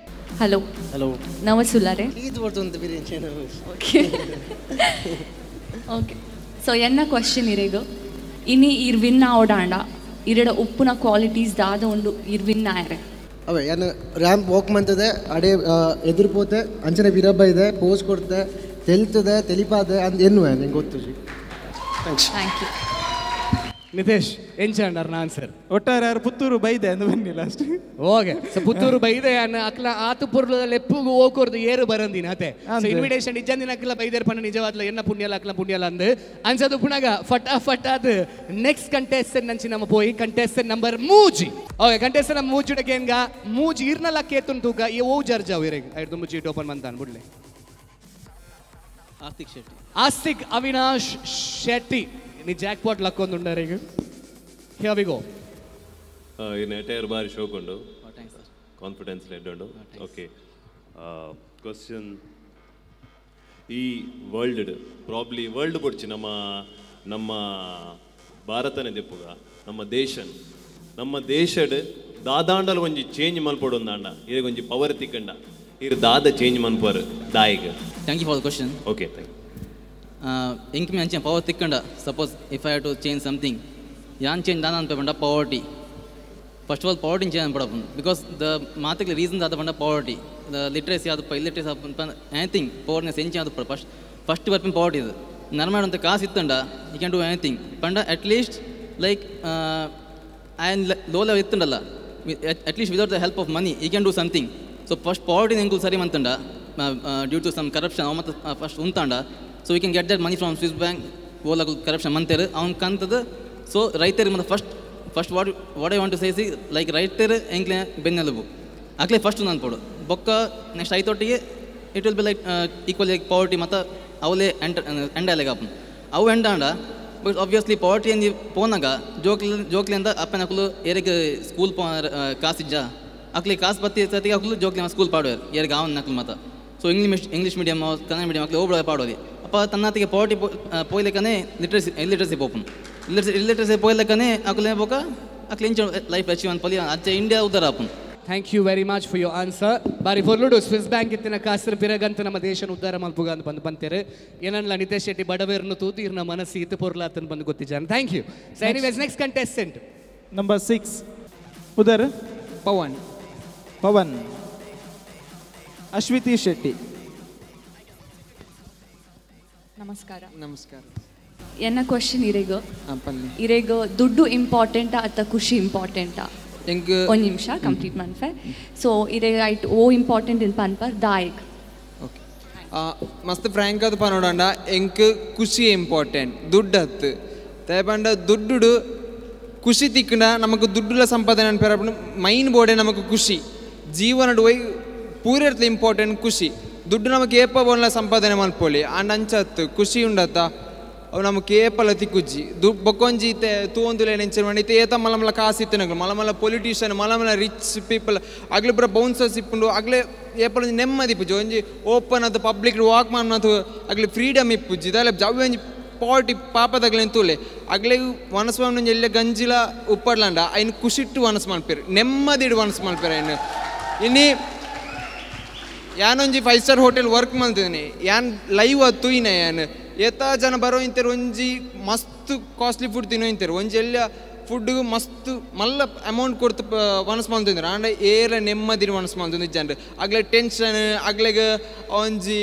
Hello. Hello. ನಮಸುಲ್ಲಾರೆ. ಇದು ಬರ್ತುಂತ ಬಿರಿಂಚೆ. Okay okay. ಸೊ ಎನ್ನ ಕ್ವಶನ್ ಇರೇಗ ಇನಿ ಇರ್ ವಿನ್ ಆವಡಾಂಡ ಇರಡ ಉಪ್ಪುನ ಕ್ವಾಲಿಟೀಸ್ ದಾದ ಉಂಡು ಇರ್ ವಿನ್ ಆಯರೆ. ಅವೇ ಯಾನು ರ್ಯಾಂಪ್ ವಾಕ್ ಮಂತದೆ ಅಡೆ ಎದುರುಪೋತೆ ಅಂಚನೆ ವಿರಬ್ಬ ಇದೆ ಪೋಸ್ ಕೊಡ್ತೆ ತೆಲ್ತದೆ ತೆಲಿಪಾದೆ ಅಂದ್ ಎನ್ನುವೆ ನಿಂಗೆ ಗೊತ್ತು. Thanks. Thank you. Nitesh ಎಂಚಾಂಡರ್ ಆನ್ಸರ್ ಒಟ್ಟಾರೆ ಯಾರು ಪುತ್ತೂರು ಬೈದೆ ಅಂದು ಬನ್ನಿಲ್ಲ ಅಷ್ಟೇ. ಓಕೆ ಸೊ ಪುತ್ತೂರು ಬೈದೆ ಅನ್ನ ಅಕ್ಲ ಆತು ಪುರ್ಲದಲ್ಲಿ ಎಪ್ಪುಗು ಓಕೋರ್ದು ಏರು ಬರಂದಿನ ಅತೆ. ಸೊ ಇನ್ವಿಟೇಷನ್ ಇಜ್ಜಂದಿನ ಅಕ್ಲ ಬೈದೇರ್ ಪಣ್ಣ ನಿಜವಾದ್ಲ ಎನ್ನ ಪುಣ್ಯಲ ಅಕ್ಲ ಪುಣ್ಯಲ ಅಂದು ಅಂಚದು ಪುಣಗ ಫಟ ಫಟ ಅದು ನೆಕ್ಸ್ಟ್ ಕಂಟೆಸ್ಟೆಂಟ್ ನಂಚಿ ನಮ್ಮ ಪೋಯಿ contestant number 3. Okay contestant number 3 ಡಗೇನ್ಗ 3 ಇರ್ನಲ ಕೇತುನ್ ತೂಕ ಈ ಓ ಜರ್ಜಾವ್ ಇರೆಗ್ ಐದು ಮುಚ್ಚಿ it open ಮಂತಾನ್ ಬುಡ್ಲೆ. ಆಸ್ತಿಕ್ ಶೆಟ್ಟಿ. ಆಸ್ತಿಕ್ ಅವಿನಾಶ್ ಶೆಟ್ಟಿ ನೀ ಜಾಕ್ ಪಾಟ್ ಲಕ್ಕೊಂದುಂಡಾರೆ. Here we go. ಇನ್ನು ಅಟೈರ್ ಬಾರಿ ಶೋಕೊಂಡು ಕಾನ್ಫಿಡೆನ್ಸ್ ಲೆಡ್ ಉಂಡು. ಓಕೆ ಕ್ವಶನ್ ಈ ವರ್ಲ್ಡ್ ಪ್ರಾಬ್ಲಿ ವರ್ಲ್ಡ್ ಬೊಡ್ಚಿ ನಮ್ಮ ನಮ್ಮ ಭಾರತನೇ ದೆಪ್ಪುಗ ನಮ್ಮ ದೇಶನ್ ನಮ್ಮ ದೇಶಡ್ ದಾದಾಂಡಲ ಒಂಜಿ ಚೇಂಜ್ ಮಲ್ಪೊಡು ಅಂದಾಂಡ ಇರೆಗ್ ಒಂಜಿ ಪವರ್ ತಿಕ್ಕಂಡ ಇರು ದಾದ change ಮನ್ಪರ್ ದಾಯಿಗ್. Thank you for the question. Okay thank you. ಎಂಕ್ ಮಿ ಅಂಚೆ ಪವರ್ ತಿಕ್ಕಂಡ suppose if I have to change something ಯಾನ್ ಚೇಂಜ್ ದಾದ ಅನ್ಪಂಡ poverty. First of all poverty change ಅನ್ಪಡಪುಂಡು because the ಮಾತಕ್ಕೆ ರೀಸನ್ಸ್ ಆದ ಪಂಡ ಪಾವರ್ಟಿ the literacy ಆದಪ್ಪ ಇಲ್ಲಿಟ್ರೇಸಿ ಆದಪ್ಪ ಎನಿಥಿಂಗ್ ಪವರ್ನೆಸ್ ಎಂಚೆ ಆದಪ್ಪ ಫಸ್ಟ್ ಫಸ್ಟ್ ಬರ್ಪಿನ ಪಾವರ್ಟಿ ಇದು ನರ್ಮಾಡ್ ಅಂತ ಕಾಸು ಇತ್ತಂಡ you can do anything ಪಂಡ at least like and low level ಇತ್ತಂಡಲ್ಲ at least without the help of money you can do something. So first poverty ಎಂಕುಲು ಸರಿ ಮಂತಂಡ ಡ್ಯೂ ಟು ಸಮ್ ಕರಪ್ಷನ್ ಅವ ಮತ್ತು ಫಸ್ಟ್ ಉಂತಾಂಡ so we can get that money from Swiss bank ಓಲಾಗ corruption ಮಂತೇರು ಅವ್ನು ಕಂತದ. ಸೊ ರೈತರಿಗೆ ಮತ್ತು first first what what I want to say like ರೈತರು ಎಂಕ್ಲೆ ಬೆನ್ನೆಲುಬು ಅಕ್ಲೆ ಫಸ್ಟ್ ಅನ್ಪೋಡು ಬೊಕ್ಕ next ಐತೊಟ್ಟಿಗೆ it will be like equal like poverty ಮತ್ತು ಅವಲೇ ಎಂಟ ಎಂಡ್ ಅಲೆಗ ಆಪುಂಡು ಅವು ಎಂಡ್ ಆಂಡ ಬಟ್ ಆಬ್ವಿಯಸ್ಲಿ ಪಾವರ್ಟಿ ಅಂದು ಪೋನಾಗ ಜೋಕ್ಲಿ ಜೋಕ್ಲಿಂದ ಅಪ್ಪನ ಅಕ್ಲು ಏರಿಗೆ ಸ್ಕೂಲ್ ಪೋ ಕಾಸಿಜ್ಜ ಅಕ್ಲಿ ಕಾಸು ಬತ್ತಿ ಸತಿಗೆ ಅಕ್ಲು ಜೋಕ್ಲಿ ಸ್ಕೂಲ್ ಪಾಡುವರು ಏರಿಗೆ ಆವನ್ ಅಕ್ಲು ಮತ್ತು so English medium Kannada medium ಅಕ್ಲು ಓಬಳ ಪಾಡೋದು ಅಪ್ಪ ತನ್ನಾತಿಗೆ ಪಾವರ್ಟಿ ಪೋಯ್ಲೆಕ್ಕನೆ ಲಿಟ್ರಸಿ ಇಲ್ಲಿಟ್ರಸಿ ಪೋಪುಂಡು ಇಲ್ಲಿಟ್ರಸಿ ಪೋಯ್ಲೆಕ್ಕನೆ ಅಕ್ಲೆ ಬೋಕ ಅಕ್ಲು ಇಂಚ ಲೈಫ್ ಅಚೀವ್ ಅನ್ಪೊಲಿ ಅಚ್ಚೆ ಇಂಡಿಯಾ ಉದ್ದಾರ ಆಪುಂಡು. Thank you very much for your answer. ಬಾರಿ ಪೊರ್ಲುಡು ಸ್ವಿಸ್ ಬ್ಯಾಂಕ್ ಇತ್ತಿನ ಕಾಸರು ಪಿರಗಂತ ನಮ್ಮ ದೇಶನ ಉದ್ಧಾರ ಮಲ್ಪುಗ ಅಂತ ಬಂದು ಬಂತೇರು ಏನಲ್ಲ ನಿತೇಶ್ ಶೆಟ್ಟಿ ಬಡವೇರ್ನು ತೂತು ಇರ್ನ ಮನಸ್ಸು ಇತ್ತು ಪೊರ್ಲಾತನ್ ಬಂದು ಗೊತ್ತಿದ್ದಾನೆ. Thank you. So anyways next contestant number 6 ಉದರ್ ಪವನ್. ಪವನ್ ಅಶ್ವಿತಿ ಶೆಟ್ಟಿ. ನಮಸ್ಕಾರ. ನಮಸ್ಕಾರ. ಎನ್ನ ಕ್ವಶನ್ ಇರೆಗ್ ಇರೆಗ್ ದುಡ್ಡು ಇಂಪಾರ್ಟೆಂಟಾ ಅಥವಾ ಖುಷಿ ಇಂಪಾರ್ಟೆಂಟಾ? ಒಂದು ನಿಮಿಷ ಕಂಪ್ಲೀಟ್ ಮನ್ಫೆ. ಸೊ ಇರೆ ರೈಟ್ ಓ ಇಂಪಾರ್ಟೆಂಟ್ ಇನ್ ಪನ್ಪರ್ ದಾಯಕ್. ಓಕೆ ಮಸ್ತ್ ಫ್ರ್ಯಾಂಕ್ ಅದು ಪನೋಡಂಡ ಎಂಕ್ ಖುಷಿ ಇಂಪಾರ್ಟೆಂಟ್ ದುಡ್ಡು ಹತ್ತು ತೇಪಂಡ ದುಡ್ಡು ಖುಷಿ ತಿಕ್ಕಂಡ ನಮಕ್ ದುಡ್ಡುಲ ಸಂಪಾದನೆ ಅನ್ಪೇರ ಮೈನ್ ಬೋರ್ಡೆ ನಮಕ್ ಖುಷಿ ಜೀವನಡು ಒಯ್ ಪೂರ ಇಂಪಾರ್ಟೆಂಟ್ ಖುಷಿ ದುಡ್ಡು ನಮಕ್ ಏಪ ಬೋನ್ಲ ಸಂಪಾದನೆ ಮಲ್ಪೊಲಿ ಅಂಡ್ ಅಂಚತ್ತು ಖುಷಿ ಉಂಡತ್ತ ಅವು ನಮಕ್ ಏಪಲ ತಿಕ್ಕುಜ್ಜಿ ಬೊಕ್ಕೊಂಜಿ ಇತ್ತೆ ತೂವೊಂದುಲೆ ನೆಂಚಿನ ಮಂಡ ಇತ್ತೆ ಏತ ಮಲ್ಲ ಮಲ್ಲ ಕಾಸು ಇತ್ತಿನಗಳು ಮಲ್ಲ ಮಲ್ಲ ಪೊಲಿಟಿಷಿಯನ್ ಮಲ್ಲ ಮಲ್ಲ ರಿಚ್ ಪೀಪಲ್ ಅಗ್ಲೆ ಪೂರ ಬೌನ್ಸರ್ಸ್ ಇಪ್ಪುಂಡು ಅಗ್ಲೆ ಏಪಲ ಒಂಜಿ ನೆಮ್ಮದಿ ಇಪ್ಪುಜಿ ಒಂಜಿ ಓಪನ್ ಅದು ಪಬ್ಲಿಕ್ ವಾಕ್ ಮಾಡ್ ಅಗ್ಲೆ ಫ್ರೀಡಮ್ ಇಪ್ಪುಜ್ಜಿ ದಾಲೆ ಜವ್ವೆ ಒಂಜಿ ಪಾಟಿ ಪಾಪದಗ್ಲೆನ್ ತೂಲೆ ಅಗ್ಲೆ ವನಸ್ ಒಂಜಿ ಎಲ್ಲ ಗಂಜಿಲ ಉಪ್ಪಡ್ಲಂಡ ಐನ್ ಖುಷಿಟ್ಟು ವನಸ್ ಮಲ್ಪೆರ್ ನೆಮ್ಮದಿಡ್ ವನಸ್ ಮಲ್ಪೆರ್ ಐನ್. ಇನಿ ಯಾನೊಂಜಿ 5 ಸ್ಟಾರ್ ಹೋಟೆಲ್ ವರ್ಕ್ ಮಲ್ತಿದ್ದೀನಿ ಯಾನ್ ಲೈವ್ ಅದು ತೂಯಿನ ಯಾನ್ ಏತ ಜನ ಬರೋ ಇಂತೇರು ಒಂಜಿ ಮಸ್ತ್ ಕಾಸ್ಟ್ಲಿ ಫುಡ್ ತಿನ್ನೋ ಇಂತೇರು ಒಂಜಿ ಎಲ್ಲ ಫುಡ್ ಮಸ್ತ್ ಮಲ್ಲ ಅಮೌಂಟ್ ಕೊಡ್ತು ವನಸ್ ಮಲ್ತಿದ್ರು ಆಂಡ ಏರ ನೆಮ್ಮದಿ ವನಸ್ ಮಲ್ತಿದ್ದು ಜನರು ಅಗ್ಲೆ ಟೆನ್ಷನ್ ಅಗ್ಲೆಗ್ ಒಂಜಿ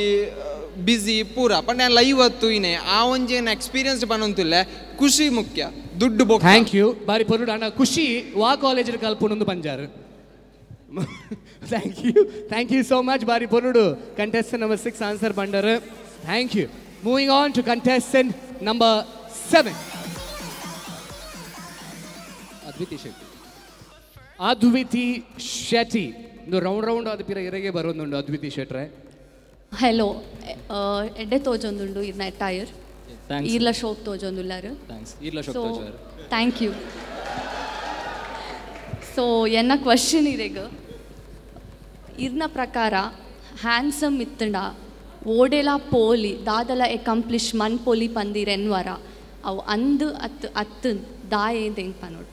ಬಿಸಿ ಪೂರ ಪಂಡ ಯಾನ್ ಲೈವ್ ಅದು ತೂಯಿನೆ ಆ ಒಂಜಿ ಏನು ಎಕ್ಸ್ಪೀರಿಯನ್ಸ್ ಪನೊಂತಿಲ್ಲ ಖುಷಿ ಮುಖ್ಯ ದುಡ್ಡು ಬೋಕ್. Thank you ಬಾರಿ ಪೊರ್ಲುಡು ಅಣ್ಣ ಖುಷಿ ವಾ ಕಾಲೇಜ್ ಕಲ್ಪುನೊಂದು ಬಂಜಾರು. Thank you. Thank you so much ಬಾರಿ ಪೊರ್ಲುಡು ಕಂಟೆಸ್ಟೆಂಟ್ ನಂಬರ್ 6 ಆನ್ಸರ್ ಬಂಡರು. Thank you. Moving on to contestant number 7 Adviti Shetty. Adviti Shetty ಇಂದು ರೌಂಡ್ ರೌಂಡ್ ಆದ ಪಿರ ಎರೆಗೆ ಬರೋದುಂಡು ಅದ್ವಿತಿ ಶೆಟ್ರೆ. ಹಲೋ ಎಡ್ಡೆ ತೋಜೊಂದುಂಡು ಇರ್ನ ಅಟೈರ್ ಈರ್ಲ ಶೋಕ್ ತೋಜೊಂದುಲ್ಲಾರು. Thanks ಈರ್ಲ ಶೋಕ್ ತೋಜಾರು. Thank you. So ಎನ್ನ ಕ್ವಶನ್ ಇರೆಗ್ ಇರ್ನ ಪ್ರಕಾರ ಹ್ಯಾಂಡ್ಸಮ್ ಇತ್ತಂಡ ಓಡೆಲ ಪೋಲಿ ದಾದಲ ಎಕಂಪ್ಲಿಷ್ ಮನ್ ಪೋಲಿ ಪಂದಿರೆನ್ವರ ಅವು ಅಂದು ಅತ್ತು ಅತ್ತು ದಾಯೆ ಎಂಕ್ ಪನೋಡು.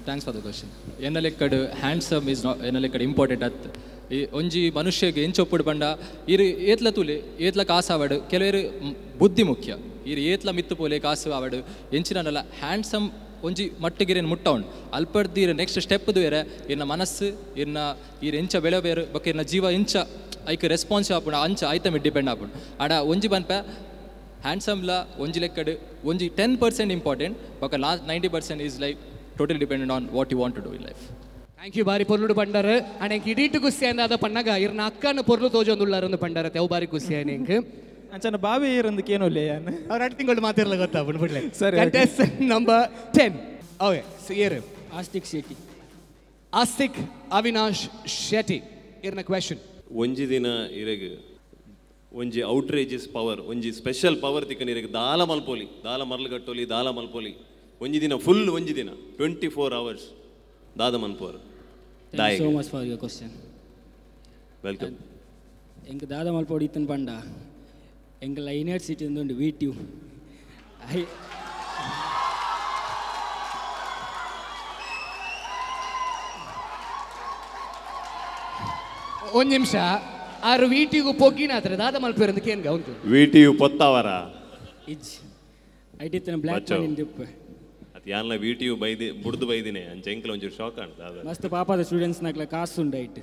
Thanks for the question. ಎನ್ನ ಲೆಕ್ಕಡ್ ಹ್ಯಾಂಡ್ಸಮ್ is not ಎನ್ನ ಲೆಕ್ಕಡ್ ಇಂಪಾರ್ಟೆಂಟ್ ಅತ್. ಈ ಒಂಜಿ ಮನುಷ್ಯಗೆ ಎಂಚೊಪ್ಪುಡು ಪಂಡ ಇರು ಏತ್ಲ ತೂಲೆ ಏತ್ಲ ಕಾಸು ಆವಡು, ಕೆಲವರು ಬುದ್ಧಿ ಮುಖ್ಯ. ಇರು ಏತ್ಲ ಮಿತ್ತು ಪೋಲೆ ಕಾಸು ಆವಡು ಎಂಚಿನಲ್ಲ ಹ್ಯಾಂಡ್ಸಮ್ ಒಂಜಿ ಮಟ್ಟಿಗೆ ಮುಟ್ಟವನು ಅಲ್ಪಡ್ದು ಇರು ನೆಕ್ಸ್ಟ್ ಸ್ಟೆಪ್ ದುವೇರೆ ಇರ್ನ ಮನಸ್ಸು ಇರ್ನ ಇರು ಎಂಚ ಬೆಳೆಬೇರು ಬೊಕ್ಕ ಇರ್ನ ಜೀವ ಎಂಚ ಐಕ್ ರೆಸ್ಪಾನ್ಸ್ ಆಪುಂಡು ಅಂಚ ಐತ ಮಿಟ್ ಡಿಪೆಂಡ್ ಆಪುಂಡು. ಆಡ ಒಂಜಿ ಪನ್ಪ ಹ್ಯಾಂಡ್ಸಮ್ಲ ಒಂಜಿ ಲೆಕ್ಕಡ್ ಒಂಜಿ 10% ಇಂಪಾರ್ಟೆಂಟ್ ಬೊಕ್ಕ last 90% is like totally dependent on what you want to do in life. Thank you ಬಾರಿ ಪೊರ್ಲುಡು ಪಂಡರ್. ಅಂಡ್ ಎಂಕ್ ಇಡೀಟು ಖುಷಿ ಅಂದಾದ ಪಣ್ಣಗ ಇರ್ನ ಅಕ್ಕನ ಪೊರ್ಲು ತೋಜೊಂದುಳ್ಳಾರೊಂದು ಪಂಡರ ತೆವು ಬಾರಿ ಖುಷಿ ಆಯ್ನ ಎಂಕ್. ಅಂಚನ ಬಾವಿ ಇರಂದು ಕೇನೊಲ್ಲೆ ಯಾನ್ ಅವ್ರ 2 ತಿಂಗಳು ಮಾತಿರಲ್ಲ ಗೊತ್ತಾಪುಂಡು ಬಿಡ್ಲೆ. ಸರಿ, ಕಂಟೆಸ್ಟೆಂಟ್ ನಂಬರ್ 10. ಓಕೆ ಏರು ಆಸ್ತಿಕ್ ಶೆಟ್ಟಿ. ಆಸ್ತಿಕ್ ಅವಿನಾಶ್ ಶೆಟ್ಟಿ ಇರ್ನ ಕ್ವೆಶ್ಚನ್. ಒಂಜಿ ದಿನ ಇರೆಗ್ ಒಂಜಿ ಔಟ್ರೇಜಸ್ ಪವರ್ ಒಂಜಿ ಸ್ಪೆಷಲ್ ಪವರ್ ತಿಕ್ಕನ ಇರೆಗ್ ದಾಲ ಮಲ್ಪೋಲಿ, ದಾಲ ಮರ್ಲುಗಟ್ಟೋಲಿ, ದಾಲ ಮಲ್ಪೋಲಿ ಒಂಜಿ ದಿನ ಫುಲ್ ಒಂಜಿ ದಿನ 24 ಅವರ್ಸ್ ದಾದ ಮನ್ಪೋರ್. Thank you so much for your question. Welcome. ಎಂಕ್ ದಾದ ಮಲ್ಪೋಡು ಇತ್ತನ್ ಪಂಡ ಎಂಕಲ ಯೂನಿವರ್ಸಿಟಿ ಉಂಡು ವಿ ಟಿ I. ಒಂದು ನಿಮಿಷ ಆರು ವಿ ಟಿಗೂ ಪೊಗ್ಗಿನ ಹತ್ರ ದಾದ ಮಲ್ಪೇರಂದು ಕೇನ್ಗ ಉಂಟು ವಿ ಟಿಯು ಪೊತ್ತಾವರ ಇಜ್ IT ತನ ಬ್ಲ್ಯಾಕ್ ಮನಿ ದಿಪ್ಪ ಅದು ಯಾನ್ಲ ವಿ ಟಿಯು ಬೈದಿ ಬುಡ್ದು ಬೈದಿನಿ ಅಂಚ ಎಂಕಲ ಒಂಚೂರು ಶಾಕ್ ಆಂಡ್ ದಾದ ಮಸ್ತ್ ಪಾಪದ ಸ್ಟೂಡೆಂಟ್ಸ್ ನಕ್ಲ ಕಾಸು ಉಂಡು ಐಟ್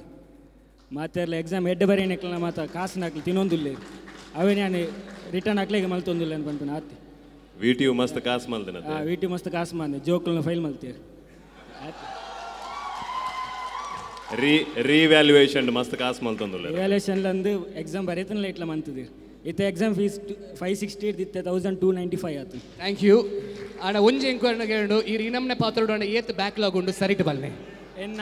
ಮಾತೆರ್ಲ ಎಕ್ಸಾಮ್ ಎಡ್ಡೆ ಬರೀನಕ್ಲ ಮಾತ ಕಾಸು ನಕ್ಲ ತಿನ್ನೊಂದುಲ್ಲೆ ಅವೇ ನಾನು ರಿಟರ್ನ್ ಹಾಕ್ಲಿಗೆ ಮಲ್ತೊಂದುಲ್ಲ ಅಂತ ಪನ್ಪಿನ ಆತಿ. ವಿ ಟಿಯು ಮಸ್ತ್ ಕಾಸು ಮಲ್ದಿನ. ವಿ ಟಿ ಮಸ್ತ್ ಕಾಸು ಮಾಂದೆ ಜೋಕಲ್ನ ಫೈಲ್ ಮಲ್ತೀರಿ. ರೀವ್ಯಾಲ್ಯೂಯೇಷನ್ ಮಸ್ತ್ ಕಾಸು ಮಲ್ತೊಂದುಲ್ಲ. ರಿವ್ಯಾಲ್ಯೂಯೇಷನ್ ಅಂದು ಎಕ್ಸಾಮ್ ಬರೀತನಲ್ಲ ಇಟ್ಲ ಮಂತದೆ ಇತ್ತ ಎಕ್ಸಾಮ್ ಫೀಸ್ 560 ಇತ್ತೆ 1295 ಆತು. Thank you. ಆಣ ಒಂಜಿ ಎಂಕ್ವೈರಿನ ಕೇಳು ಈ ರೀನಮ್ನೆ ಪಾತ್ರೋಡು ಅಣ್ಣ ಏತ್ ಬ್ಯಾಕ್ಲಾಗ್ ಉಂಡು ಸರಿಟ್ ಬಲ್ನೆ ಎನ್ನ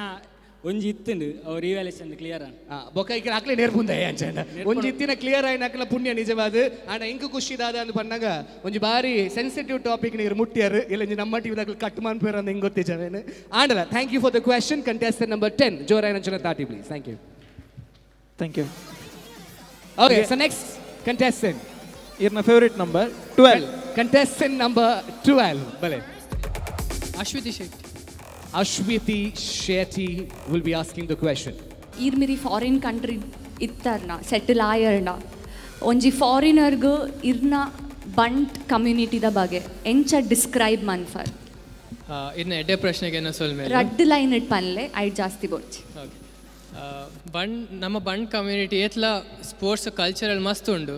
ಒಂಜಿ ಇತ್ತುಂಡು ಅವು ರಿವ್ಯಾಲ್ಯೂಯೇಷನ್ ಕ್ಲಿಯರ್ ಆನ್ ಬೊಕ್ಕ ಇಕ್ಕ ಅಕ್ಲೆ ನೇರ್ಪುಂದೆ ಅಂಚಂಡ ಒಂಜಿ ಇತ್ತಿನ ಕ್ಲಿಯರ್ ಆಯಿನ ಅಕ್ಲ ಪುಣ್ಯ ನಿಜವಾದ. ಆಣ ಇಂಕು ಖುಷಿ ದಾದ ಅಂದ್ ಪನ್ನಗ ಒಂಜಿ ಬಾರಿ ಸೆನ್ಸಿಟಿವ್ ಟಾಪಿಕ್ ನೀರು ಮುಟ್ಟಿಯಾರು ಇಲ್ಲ ಒಂಜಿ ನಮ್ಮ ಟಿವಿ ದಾಕಲ್ ಕಟ್ ಮಾನ್ಪೇರ ಅಂದ್ ಹಿಂಗ್ ಗೊತ್ತಿಜವೇನು ಆಂಡಲ. Thank you for the question contestant number 10 ಜೋರಾಯನ ಅಂಚನ ತಾಟಿ please. Thank you. Thank you. Okay so next contestant ಇರ್ನ favourite number 12. Contestant number 12 ಬಲೆ Ashwathi Shetty. Ashwiti Shetty will be asking the question. ಈರ್ಮಿರಿ foreign country ಇತ್ತರ್ನ settle ಆಯರ್ನ ಒಂಜಿ ಫಾರಿನರ್ಗ್ ಇರ್ನ ಬಂಟ್ ಕಮ್ಯುನಿಟಿದ ಬಗ್ಗೆ ಎಂಚ describe ಮನ್ಫರ್. ಇರ್ನ ಎಡ್ಡೆ ಪ್ರಶ್ನೆಗೆ ಸೊಲ್ಮೆ ರಡ್ಡು ಲೈನ್ it ಪನ್ಲೆ ಐಟ್ ಜಾಸ್ತಿ ಬೋಡ್ಚಿ. ಓಕೆ ಬಂಡ್ ನಮ್ಮ ಬಂಟ್ ಕಮ್ಯುನಿಟಿ ಏತ್ಲ ಸ್ಪೋರ್ಟ್ಸ್ ಕಲ್ಚರಲ್ ಮಸ್ತ್ ಉಂಡು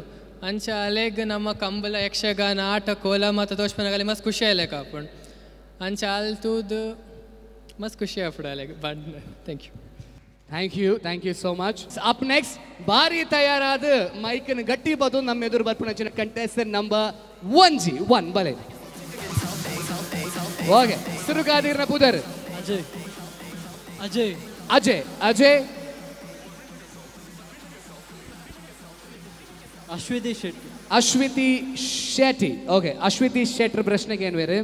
ಅಂಚ ಅಲೆಗ್ ನಮ್ಮ ಕಂಬಲ ಯಕ್ಷಗಾನ ಆಟ ಕೋಲ ಮತ್ತು ತೋಷ್ಪನಗಲಿ ಮಸ್ತ್ ಖುಷಿ ಆಯ್ಲೆಕ್ ಆಪುಂಡು ಅಂಚ ಅಲ್ ತೂದು ಮಸ್ತ್ ಖುಷಿ ಆಪುಂಡು ಅಲೆಗ್ ಬಂಡ್. Thank you. Thank you, thank you so much. Up next ಬಾರಿ ತಯಾರಾದ ಮೈಕನ್ ಗಟ್ಟಿ ಬದು ನಮ್ಮ ಎದುರು ಬರ್ಪುನ ಕಂಟೆಸ್ಟೆಂಟ್ ನಂಬರ್ 1 ಬಲೆ. ಓಕೆ ಸುರುಗಾದಿರ್ನ ಪುದರ್ ಅಜಯ್. ಅಜಯ್ ಅಜಯ್ ಅಜಯ್ ಅಶ್ವಿತಿ ಶೆಟ್ಟಿ. ಅಶ್ವಿತಿ ಶೆಟ್ಟಿ. ಓಕೆ ಅಶ್ವಿತಿ ಶೆಟ್ಟರ್ ಪ್ರಶ್ನೆಗೆ ಏನು ಬೇರೆ?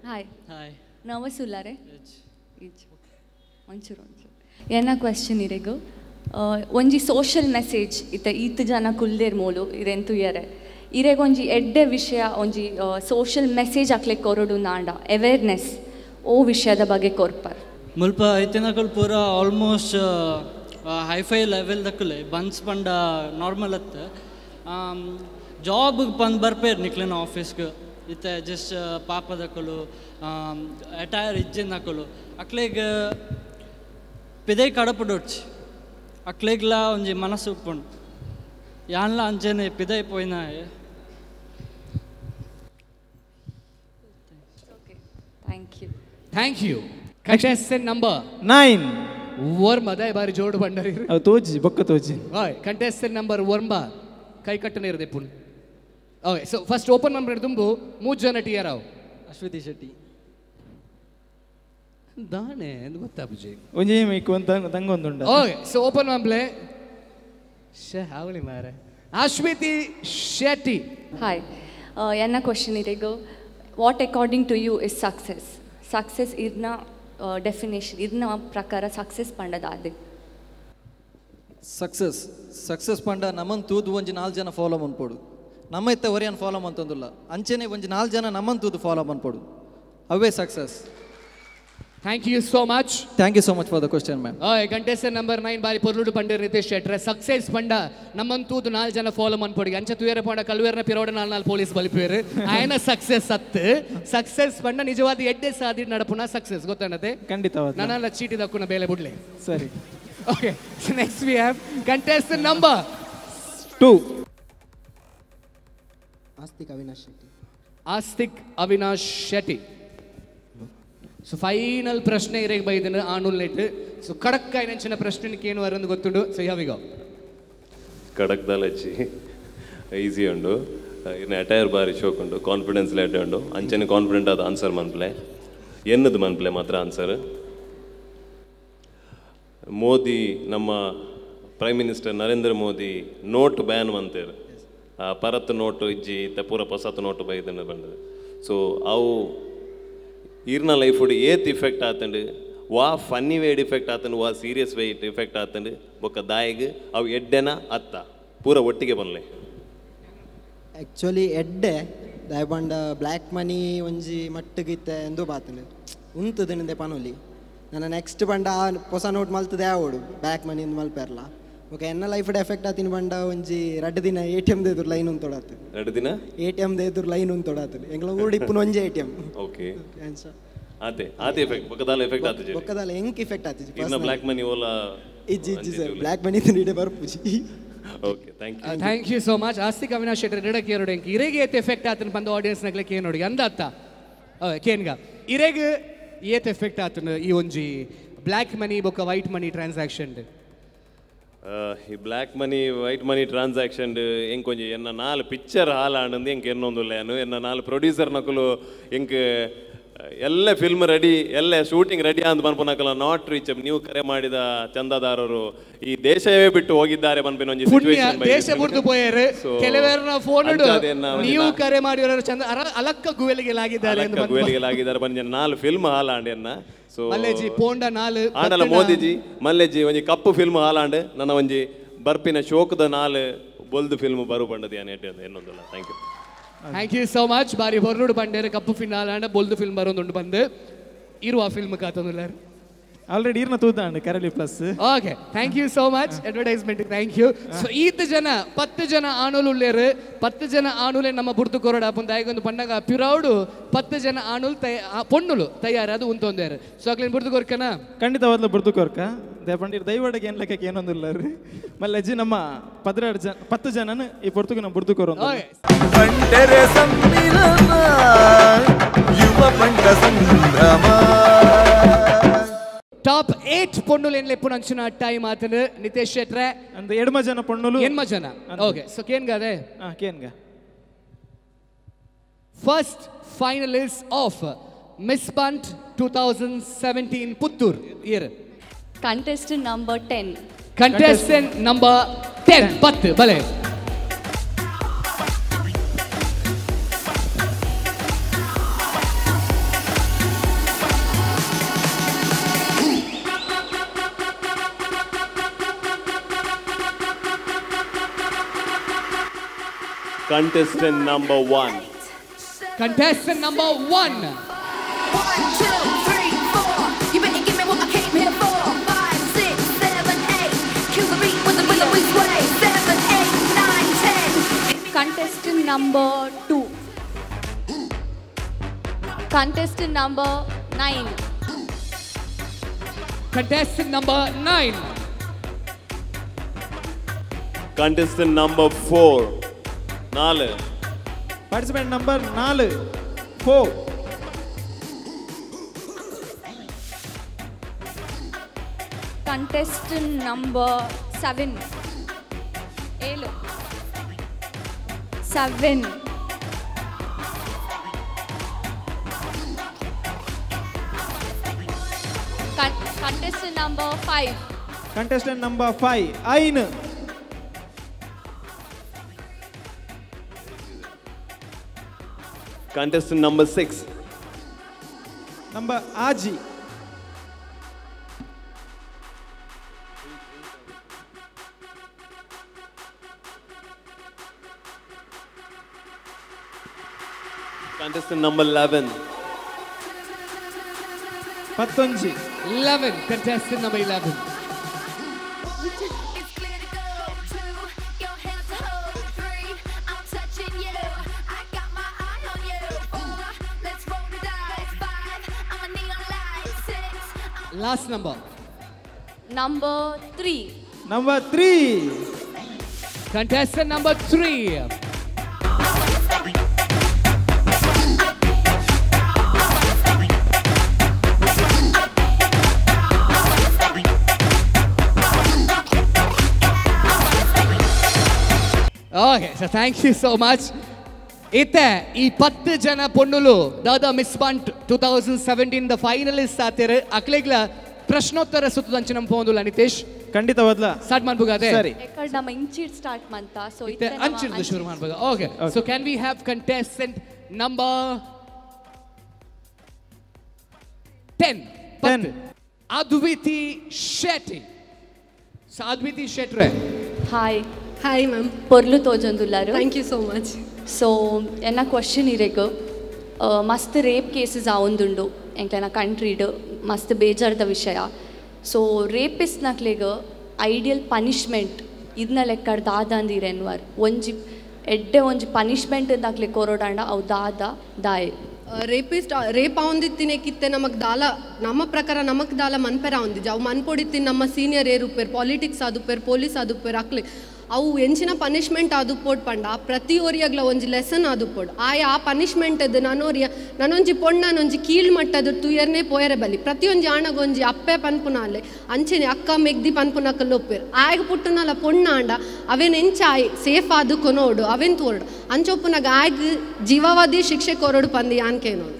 ಹಾಯ್ ಹಾಯ್ ನರ್ವಸ್ ಉಲ್ಲಾರೆ ಒಂಚೂರು ಒಂಚೂರು ಎನ್ನ ಕ್ವೆಶ್ಚನ್ ಇರೆಗು ಒಂಜಿ ಸೋಷಲ್ ಮೆಸೇಜ್ ಇತ್ತ ಈತ್ ಜನ ಕುಲ್ದೇರ್ ಮೋಲು ಇರೆಂತು ಇಯರೆ ಇರೆಗ್ ಒಂಜಿ ಎಡ್ಡೆ ವಿಷಯ ಒಂಜಿ ಸೋಷಲ್ ಮೆಸೇಜ್ ಹಾಕ್ಲಿಕ್ಕೆ ಕೊರಡು ನಾಂಡ ಅವೇರ್ನೆಸ್ ಓ ವಿಷಯದ ಬಗ್ಗೆ ಕೊರ್ಪರ್. ಮುಲ್ಪ ಐತಿನಕುಲು ಪೂರ ಆಲ್ಮೋಸ್ಟ್ ಹೈಫೈ ಲೆವೆಲ್ ದಕ್ಕುಲೆ ಬನ್ಸ್ ಪಂಡ ನಾರ್ಮಲ್ ಅತ್ತ ಜಾಬ್ ಪಂದ್ ಬರ್ಪೇರು ನಿಕ್ಲೆನ ಆಫೀಸ್ಗೆ ಇತ್ತೆ ಜಸ್ಟ್ ಪಾಪದಕುಲು ಅಟೈರ್ ಇಜ್ಜಿನಕುಲು ಅಕ್ಲೆಗ್ ಪಿದೈ ಕಡಪುಡೊಡ್ಚಿ ಅಕ್ಲೆಗ್ಲ ಒಂಜಿ ಮನಸ್ಸು ಉಪ್ಪುಂಡು ಯಾನ್ಲ ಅಂಚೆನೆ ಪಿದೈ ಪೋಯಿನ. Thank you. Thank you. Contestant number 9 Varma ದಯ ಬಾರಿ ಜೋಡು ಬಂಡರಿ ತೋಜಿ ಬೊಕ್ಕ ತೋಜಿ. ಹಾಯ್ ಕಂಟೆಸ್ಟೆಂಟ್ ನಂಬರ್ ವರ್ಮ ಕೈ ಕಟ್ಟನೆ ಇರದೆ ಪುಣ್. ಓಕೆ ಸೊ ಫಸ್ಟ್ ಓಪನ್ ನಂಬರ್ ತುಂಬು 3 ಜನ ಟಿ ಆರ್ ಅವು. ಅಶ್ವತಿ ಶೆಟ್ಟಿ ದಾನೆ ಎಂದು ಗೊತ್ತಾಪುಜಿ ಒಂಜಿ ಮೇಕ್ ಒಂದು ತಂಗೊಂದುಂಡು. ಓಕೆ ಸೊ ಓಪನ್ ಮಾಡ್ಲೆ ಶೇ ಹಾವಳಿ ಮಾರೆ. ಅಶ್ವಿತಿ ಶೆಟ್ಟಿ. ಹಾಯ್ ಎನ್ನ ಕ್ವಶನ್ ಇರೆಗು what according to you is success? Success ಇರ್ನ ಡೆಫಿನೇಷನ್ ಇರ್ನ ಪ್ರಕಾರ ಸಕ್ಸಸ್ ಪಂಡದಾದೆ. ಸಕ್ಸಸ್ ಸಕ್ಸಸ್ ಪಂಡ ನಮ್ಮನ್ ತೂದು ಒಂಜಿ 4 ಜನ ಫಾಲೋ ಮನ್ಪೋಡು, ನಮ್ಮ ಇತ್ತ ಒರಿಯನ್ ಫಾಲೋ ಮಂತೊಂದುಲ್ಲ ಅಂಚೆನೆ ಒಂಜಿ 4 ಜನ ನಮ್ಮನ್ ತೂದು ಫಾಲೋ ಮನ್ಪೋಡು. ಅವೇ success. Thank you so much. Thank you so much for the question ma'am. Contestant number 9 ಬಾರಿ ಪೊರ್ಲುಡು ಪಂಡೇರ್ ನಿತೇಶ್ ಶೆಟ್ರೆ ಸಕ್ಸೆಸ್ ಪಂಡ ನಮ್ಮಂತೂದು 4 ಜನ ಫಾಲೋ ಮನ್ಪೊಡಿ ಅಂಚ ತುಯರೆ ಪಂಡ ಕಲ್ವೇರ್ನ ಪಿರೋಡ 4 4 ಪೊಲೀಸ್ ಬಲಿಪೇರು ಆಯನ ಸಕ್ಸೆಸ್ ಅತ್ತು ಸಕ್ಸೆಸ್ ಪಂಡ ನಿಜವಾದ ಎಡ್ಡೆ ಸಾದಿ ನಡಪುನ ಸಕ್ಸೆಸ್ ಗೊತ್ತನ್ನತೆ ಖಂಡಿತವಾದ ನನ್ನ ಚೀಟಿ ದಕ್ಕುನ ಬೇಲೆ ಬುಡ್ಲೆ ಸರಿ. Okay, so next we have contestant number 2 Astik Avinash Shetty. Astik Avinash Shetty. So final ಪ್ರಶ್ನೆ ಇರೇಗ್ ಬೈದನ ಆನುಲ್ ನೆಟ್ ಸೊ ಕಡಕ್ ಐನಂಚಿನ ಪ್ರಶ್ನೆಗೆ ಏನು ಅರಂದು ಗೊತ್ತುಂಡು. ಸೊ ಯಾವಿಗ ಕಡಕ್ ದಾಲಚ್ಚಿ ಈಸಿ ಉಂಡು ಇನ್ನು ಅಟೈರ್ ಬಾರಿ ಶೋಕ್ ಉಂಡು ಕಾನ್ಫಿಡೆನ್ಸ್ ಲೇಟ್ ಉಂಡು ಅಂಚನೆ ಕಾನ್ಫಿಡೆಂಟ್ ಆದ ಆನ್ಸರ್ ಮನ್ಪ್ಲೆ ಎನ್ನದು ಮನ್ಪ್ಲೆ ಮಾತ್ರ ಆನ್ಸರ್. ಮೋದಿ ನಮ್ಮ prime minister Narendra Modi note ban ಮಂತೇರು ಆ ಪರತ್ ನೋಟು ಇಜ್ಜಿ ಇತ್ತ ಪೂರ ಪೊಸತ್ ನೋಟು ಬೈದನ್ನು ಬಂದது. ಸೊ ಅವು ಈರ್ನ ಲೈಫುಡು ಏತ್ ಇಫೆಕ್ಟ್ ಆತಂಡು ವಾ ಫನ್ನಿ ವೇಡ್ ಇಫೆಕ್ಟ್ ಆತಂಡು ವಾ ಸೀರಿಯಸ್ ವೇ ಇಫೆಕ್ಟ್ ಆತಂಡು ಬೊಕ್ಕ ದಾಯಿಗ್ ಅವು ಎಡ್ಡೆನ ಅತ್ತ ಪೂರ ಒಟ್ಟಿಗೆ ಬನ್ಲೆ. ಆ್ಯಕ್ಚುಲಿ ಎಡ್ಡೆ ದಾಯ ಪಂಡ ಬ್ಲ್ಯಾಕ್ ಮನಿ ಒಂಜಿ ಮಟ್ಟಿಗಿತ್ತೆ ಎಂದು ಬಾತಂಡು ಉಂತುದಿನದೆ ಪನೊಲಿ ನನ್ನ ನೆಕ್ಸ್ಟ್ ಪಂಡ ಆ ಹೊಸ ನೋಟ್ ಮಲ್ತದೆ ಆವೋಡು ಬ್ಲ್ಯಾಕ್ ಮನಿ ಮಲ್ಪೆರ್ಲ. ಓಕೆ ಎನ್ನ ಲೈಫ್ ಎಫೆಕ್ಟ್ ಆತಿನ ಪಂಡ ಒಂಜಿ ರಡ್ಡು ದಿನ ಎ ಟಿ ಎಮ್ ಎದುರು ಲೈನ್ ಉಂತೊಡಾತು ರಡ್ಡು ದಿನ ಎ ಟಿ ಎಮ್ ಎದುರು ಲೈನ್ ಉಂತೊಡಾತು ಎಂಗ್ಲ ಊರು ಇಪ್ಪುನ ಒಂಜಿ ಎ ಟಿ ಎಮ್. ಓಕೆ ಆತೆ ಆತೆ ಎಫೆಕ್ಟ್ ಬೊಕ್ಕದಾಲ ಎಫೆಕ್ಟ್ ಆತು ಬೊಕ್ಕದಾಲ ಎಂಕ್ ಎಫೆಕ್ಟ್ ಆತು ಇನ್ನ ಬ್ಲ್ಯಾಕ್ ಮನಿ ಓಲ ಇಜ್ಜಿ ಇಜ್ಜಿ ಸರ್ ಬ್ಲ್ಯಾಕ್ ಮನಿ ಇಡೆ ಬರ್ಪುಜಿ. Okay thank you thank you so much Astik Avinash Shetty ಇಡಕ್ಕೆ ಎರಡು ಎಂಕ್ ಇರೆಗೆ ಏತ್ ಎಫೆಕ್ಟ್ ಆತನ ಬಂದ ಆಡಿಯನ್ಸ್ ನಗ್ಲಕ್ಕೆ ಏನು ನೋಡಿ ಅಂದಾತ ಕೇನ್ಗ ಇರೆಗ್ ಏತ್ ಎಫೆಕ್ಟ್ ಆತನ ಈ ಒಂಜಿ ಬ್ಲ್ಯಾಕ್ ಮನಿ ಬೊಕ್ಕ ವೈಟ್ ಮನಿ ಟ್ರಾನ್ಸಾಕ್ಷನ್. ಈ black money white money transaction ಎಂಕ್ ಒಂಜಿ ಎನ್ನ 4 ಪಿಕ್ಚರ್ ಹಾಲ್ ಆಂಡಂದು ಎಂಕ್ ಎನ್ನೊಂದುಲ್ಲೇನು ಎನ್ನ 4 ಪ್ರೊಡ್ಯೂಸರ್ ನಕಲು ಎಂಕ್ ಎಲ್ಲ ಫಿಲ್ಮ್ ರೆಡಿ ಎಲ್ಲ ಶೂಟಿಂಗ್ ರೆಡಿ ಅಂತ ಪನ್ಪುನಕಲ not reach ನೀವು ಕರೆ ಮಾಡಿದ ಚಂದಾದಾರರು ಈ ದೇಶವೇ ಬಿಟ್ಟು ಹೋಗಿದ್ದಾರೆ ಪನ್ಪಿನ ಒಂಜಿ ಸಿಚುವೇಶನ್ ದೇಶ ಬಿಟ್ಟು ಪೋಯರು ಕೆಲವರನ ಫೋನ್ ನೀವು ಕರೆ ಮಾಡಿದವರು ಚಂದ ಅಲಕ್ಕ ಗುವೆಲಿಗೆ ಲಾಗಿದ್ದಾರೆ ಅಲಕ್ಕ ಗುವೆಲಿಗೆ ಲಾಗಿದ್ದಾರೆ ಪಂಜ 4 ಫಿಲ್ಮ್ ಹಾಲ್ ಆಂಡ್ ಎನ್ನ. ಸೊ ಮಲ್ಲೇಜಿ ಪೋಂಡ 4 ಆಂಡಲ ಮೋದಿಜಿ ಮಲ್ಲೇಜಿ ಒಂಜಿ ಕಪ್ಪು ಫಿಲ್ಮ್ ಹಾಲಾಂಡ್ ನನ್ನ ಒಂಜಿ ಬರ್ಪಿನ ಶೋಕದ 4 ಬೊಲ್ದು ಫಿಲ್ಮ್ ಬರು ಪಂಡದಿ ಎನ್ನೊಂದಲ್ಲ. Thank you thank you so much. ಬಾರಿ ಹೊರಡು ಬಂಡೇರೆ ಕಪ್ಪು ಫಿಲ್ಮ್ ಹಾಲಾಂಡ ಬೊಲ್ದು ಫಿಲ್ಮ್ ಬರೋದುಂಡು ಬಂದು ಇರುವ ಫಿಲ್ಮ್ ಕಾತೊಂದುಲ್ಲಾರು ಆಲ್ರೆಡಿ ಇರ್ನ ತೂದಾಂಡ್ Karali plus. Okay thank you so much advertisement thank you. So ಈತ ಜನ 10 ಜನ ಆಣುಲು ಉಳ್ಳೇರು 10 ಜನ ಆಣುಲೆ ನಮ್ಮ ಬುರ್ದು ಕೊರಡ ಪುಂದಾಯಿಗೊಂದು ಪಂಡಗ ಪಿರೌಡು 10 ಜನ ಆಣುಲು ಪೊಣ್ಣುಲು ತಯಾರಾದ ಉಂತೊಂದೇರು. ಸೊ ಅಕ್ಲೇನು ಬುರ್ದು ಕೊರ್ಕನ ಖಂಡಿತವಾದ್ಲ ಬುರ್ದು ಕೊರ್ಕ ದೇಪಂಡಿರ್ ದೈವಡಗೆ ಏನು ಲೆಕ್ಕಕ್ಕೆ ಏನೊಂದಿಲ್ಲ ಮಲ್ಲಜ್ಜಿ ನಮ್ಮ 12 ಜನ 10 ಜನನ ಈ ಪೊರ್ತುಗೆ ನಮ್ಮ ಬುರ್ದು ಕೊರ ಯುವ ಬಂಟ ಸಂಭ್ರಮ. ಟಾಪ್ 8 ಪೊಣ್ಣುಲು ಎನ್ಲೆಪ್ಪು ನಂಚಿನ ಟೈಮ್ ಆತನು ನಿತೇಶ್ ಶೆಟ್ರೆ ಅಂದ ಎಡ್ಮ ಜನ ಪೊಣ್ಣುಲು ಎನ್ಮ ಜನ. ಓಕೆ ಸೊ ಕೇನ್ಗಾದೆ ಕೇನ್ಗ first finalist of Miss Bunt 2017 Puttur year contestant number 10. Contestant number 10 10 ಬಲೆ. Contestant number 1. Contestant number 1. 1 2 3 4. You better give me what I came here for. 5 6 7 8. Kill the beat with the rhythm we sway. 7 8 9 10. Contestant number 2. Contestant number 9. Contestant number 9. Contestant number 4. 4. Participant number 4. 4. Contestant number 7. 7. 7. Contestant number 5. Contestant number 5. 5. Contestant number 6. Number Aji. Contestant number 11. ಪತ್ತೊಂಜಿ. 11, contestant number 11. Last number. Number 3. Number 3. Contestant number 3. Okay, so thank you so much. ಇತ್ತೆ ಈ 10 ಜನ ಪೊಣ್ಣುಲು ದಾದಾ miss Bunt 2017 the finalist ಆತೇರು. ಅಕ್ಲೆಗ್ಲ ಪ್ರಶ್ನೋತ್ತರ ಸುತ್ತದಂಚಿನ ಪೋಂದುಲ್ಲ Nitesh. ಖಂಡಿತವಾದ್ಲ start ಮಾಡ್ಬೋಗಾದೆ. ಸರಿ. ಎಕಡ್ ನಮ್ಮ ಇಂಚಿಡ್ start ಮಂತ. ಸೊ ಇತ್ತೆ ಅಂಚಿಡ್ದು ಶುರು ಮಾಡ್ಬೋದು. Okay, so can we have contestant number 10? 10. Adviti Shetty. So Adviti ಶೆಟ್ರೆ. Hi. Hi ma'am. ಪೊರ್ಲು ತೋಜೊಂದುಲ್ಲಾರು. Thank you so much. So ಎನ್ನ ಕ್ವಶನ್ ಇರೇಗ್ ಮಸ್ತ್ ರೇಪ್ ಕೇಸಸ್ ಆವೊಂದುಂಡು ಎಂಕ್ಲೆನ ಕಂಟ್ರಿಡ್, ಮಸ್ತ್ ಬೇಜಾರ್ದ ವಿಷಯ. ಸೊ ರೇಪಿಸ್ಟ್ನಕ್ಲೆಗ್ ಐಡಿಯಲ್ ಪನಿಷ್ಮೆಂಟ್ ಇದನ್ನ ಲೆಕ್ಕಡ್ ದಾದ ಅಂದಿರೆನ್ವಾರ್ ಒಂಜಿ ಎಡ್ಡೆ ಒಂಜಿ ಪನಿಷ್ಮೆಂಟ್ ಅಕ್ಲೆ ಕೊರೊಡಾಂಡ ಅವು ದಾದ ದಾಯೆ? ರೇಪಿಸ್ಟ್ ರೇಪ್ ಆವೊಂದಿತ್ತಿನ ಕಿತ್ತೆ ನಮಕ್ ದಾಲ ನಮ್ಮ ಪ್ರಕಾರ ನಮಕ್ ದಾಲ ಮನ್ಪೆರ ಆವೊಂದಿಜ್ಜಿ. ಅವು ಮನ್ಪೊಡಿತ್ತಿನ ನಮ್ಮ ಸೀನಿಯರ್ ಏರುಪ್ಪೇರ್, ಪಾಲಿಟಿಕ್ಸ್ ಆದುಪ್ಪೇರ್, ಪೊಲೀಸ್ ಆದುಪ್ಪೇರ್, ಅಕ್ಲೆ ಅವು ಎಂಚಿನ ಪನಿಷ್ಮೆಂಟ್ ಆದುಪ್ಪೋಡ್ ಪಂಡ ಪ್ರತಿ ಒರಿಯಗ್ಲ ಒಂಜಿ ಲೆಸನ್ ಆದುಪ್ಪೋಡ್. ಆಯ ಆ ಪನಿಷ್ಮೆಂಟ್ ಅದು ನಾನೋರಿಯ ನಾನೊಂಜಿ ಪೊಣ್ಣನೊಂಜಿ ಕೀಳ್ ಮಟ್ಟದ ತುಯರ್ನೇ ಪೋಯರೆ ಬಲಿ. ಪ್ರತಿಯೊಂಜಿ ಆಣಗೊಂಜಿ ಅಪ್ಪೆ ಪನ್ಪುನಾಲೆ ಅಂಚೆನೆ ಅಕ್ಕ ಮೆಗ್ದಿ ಪನ್ಪುನಕಲ್ ಒಪ್ಪೇರು. ಆಯಗ ಪುಟ್ಟುನಲ ಪೊಣ್ಣಾಂಡ ಅವೇನ್ ಎಂಚ ಆಯ್ ಸೇಫ್ ಆದು ಕೊನೋಡು ಅವೇನ್ ತೋರಡು ಅಂಚೊಪ್ಪುನಾಗ ಆಯಗ್ ಜೀವಾವಧಿ ಶಿಕ್ಷೆ ಕೊರಡು ಪಂದು ಯಾನ್ಕೇನೋಡು.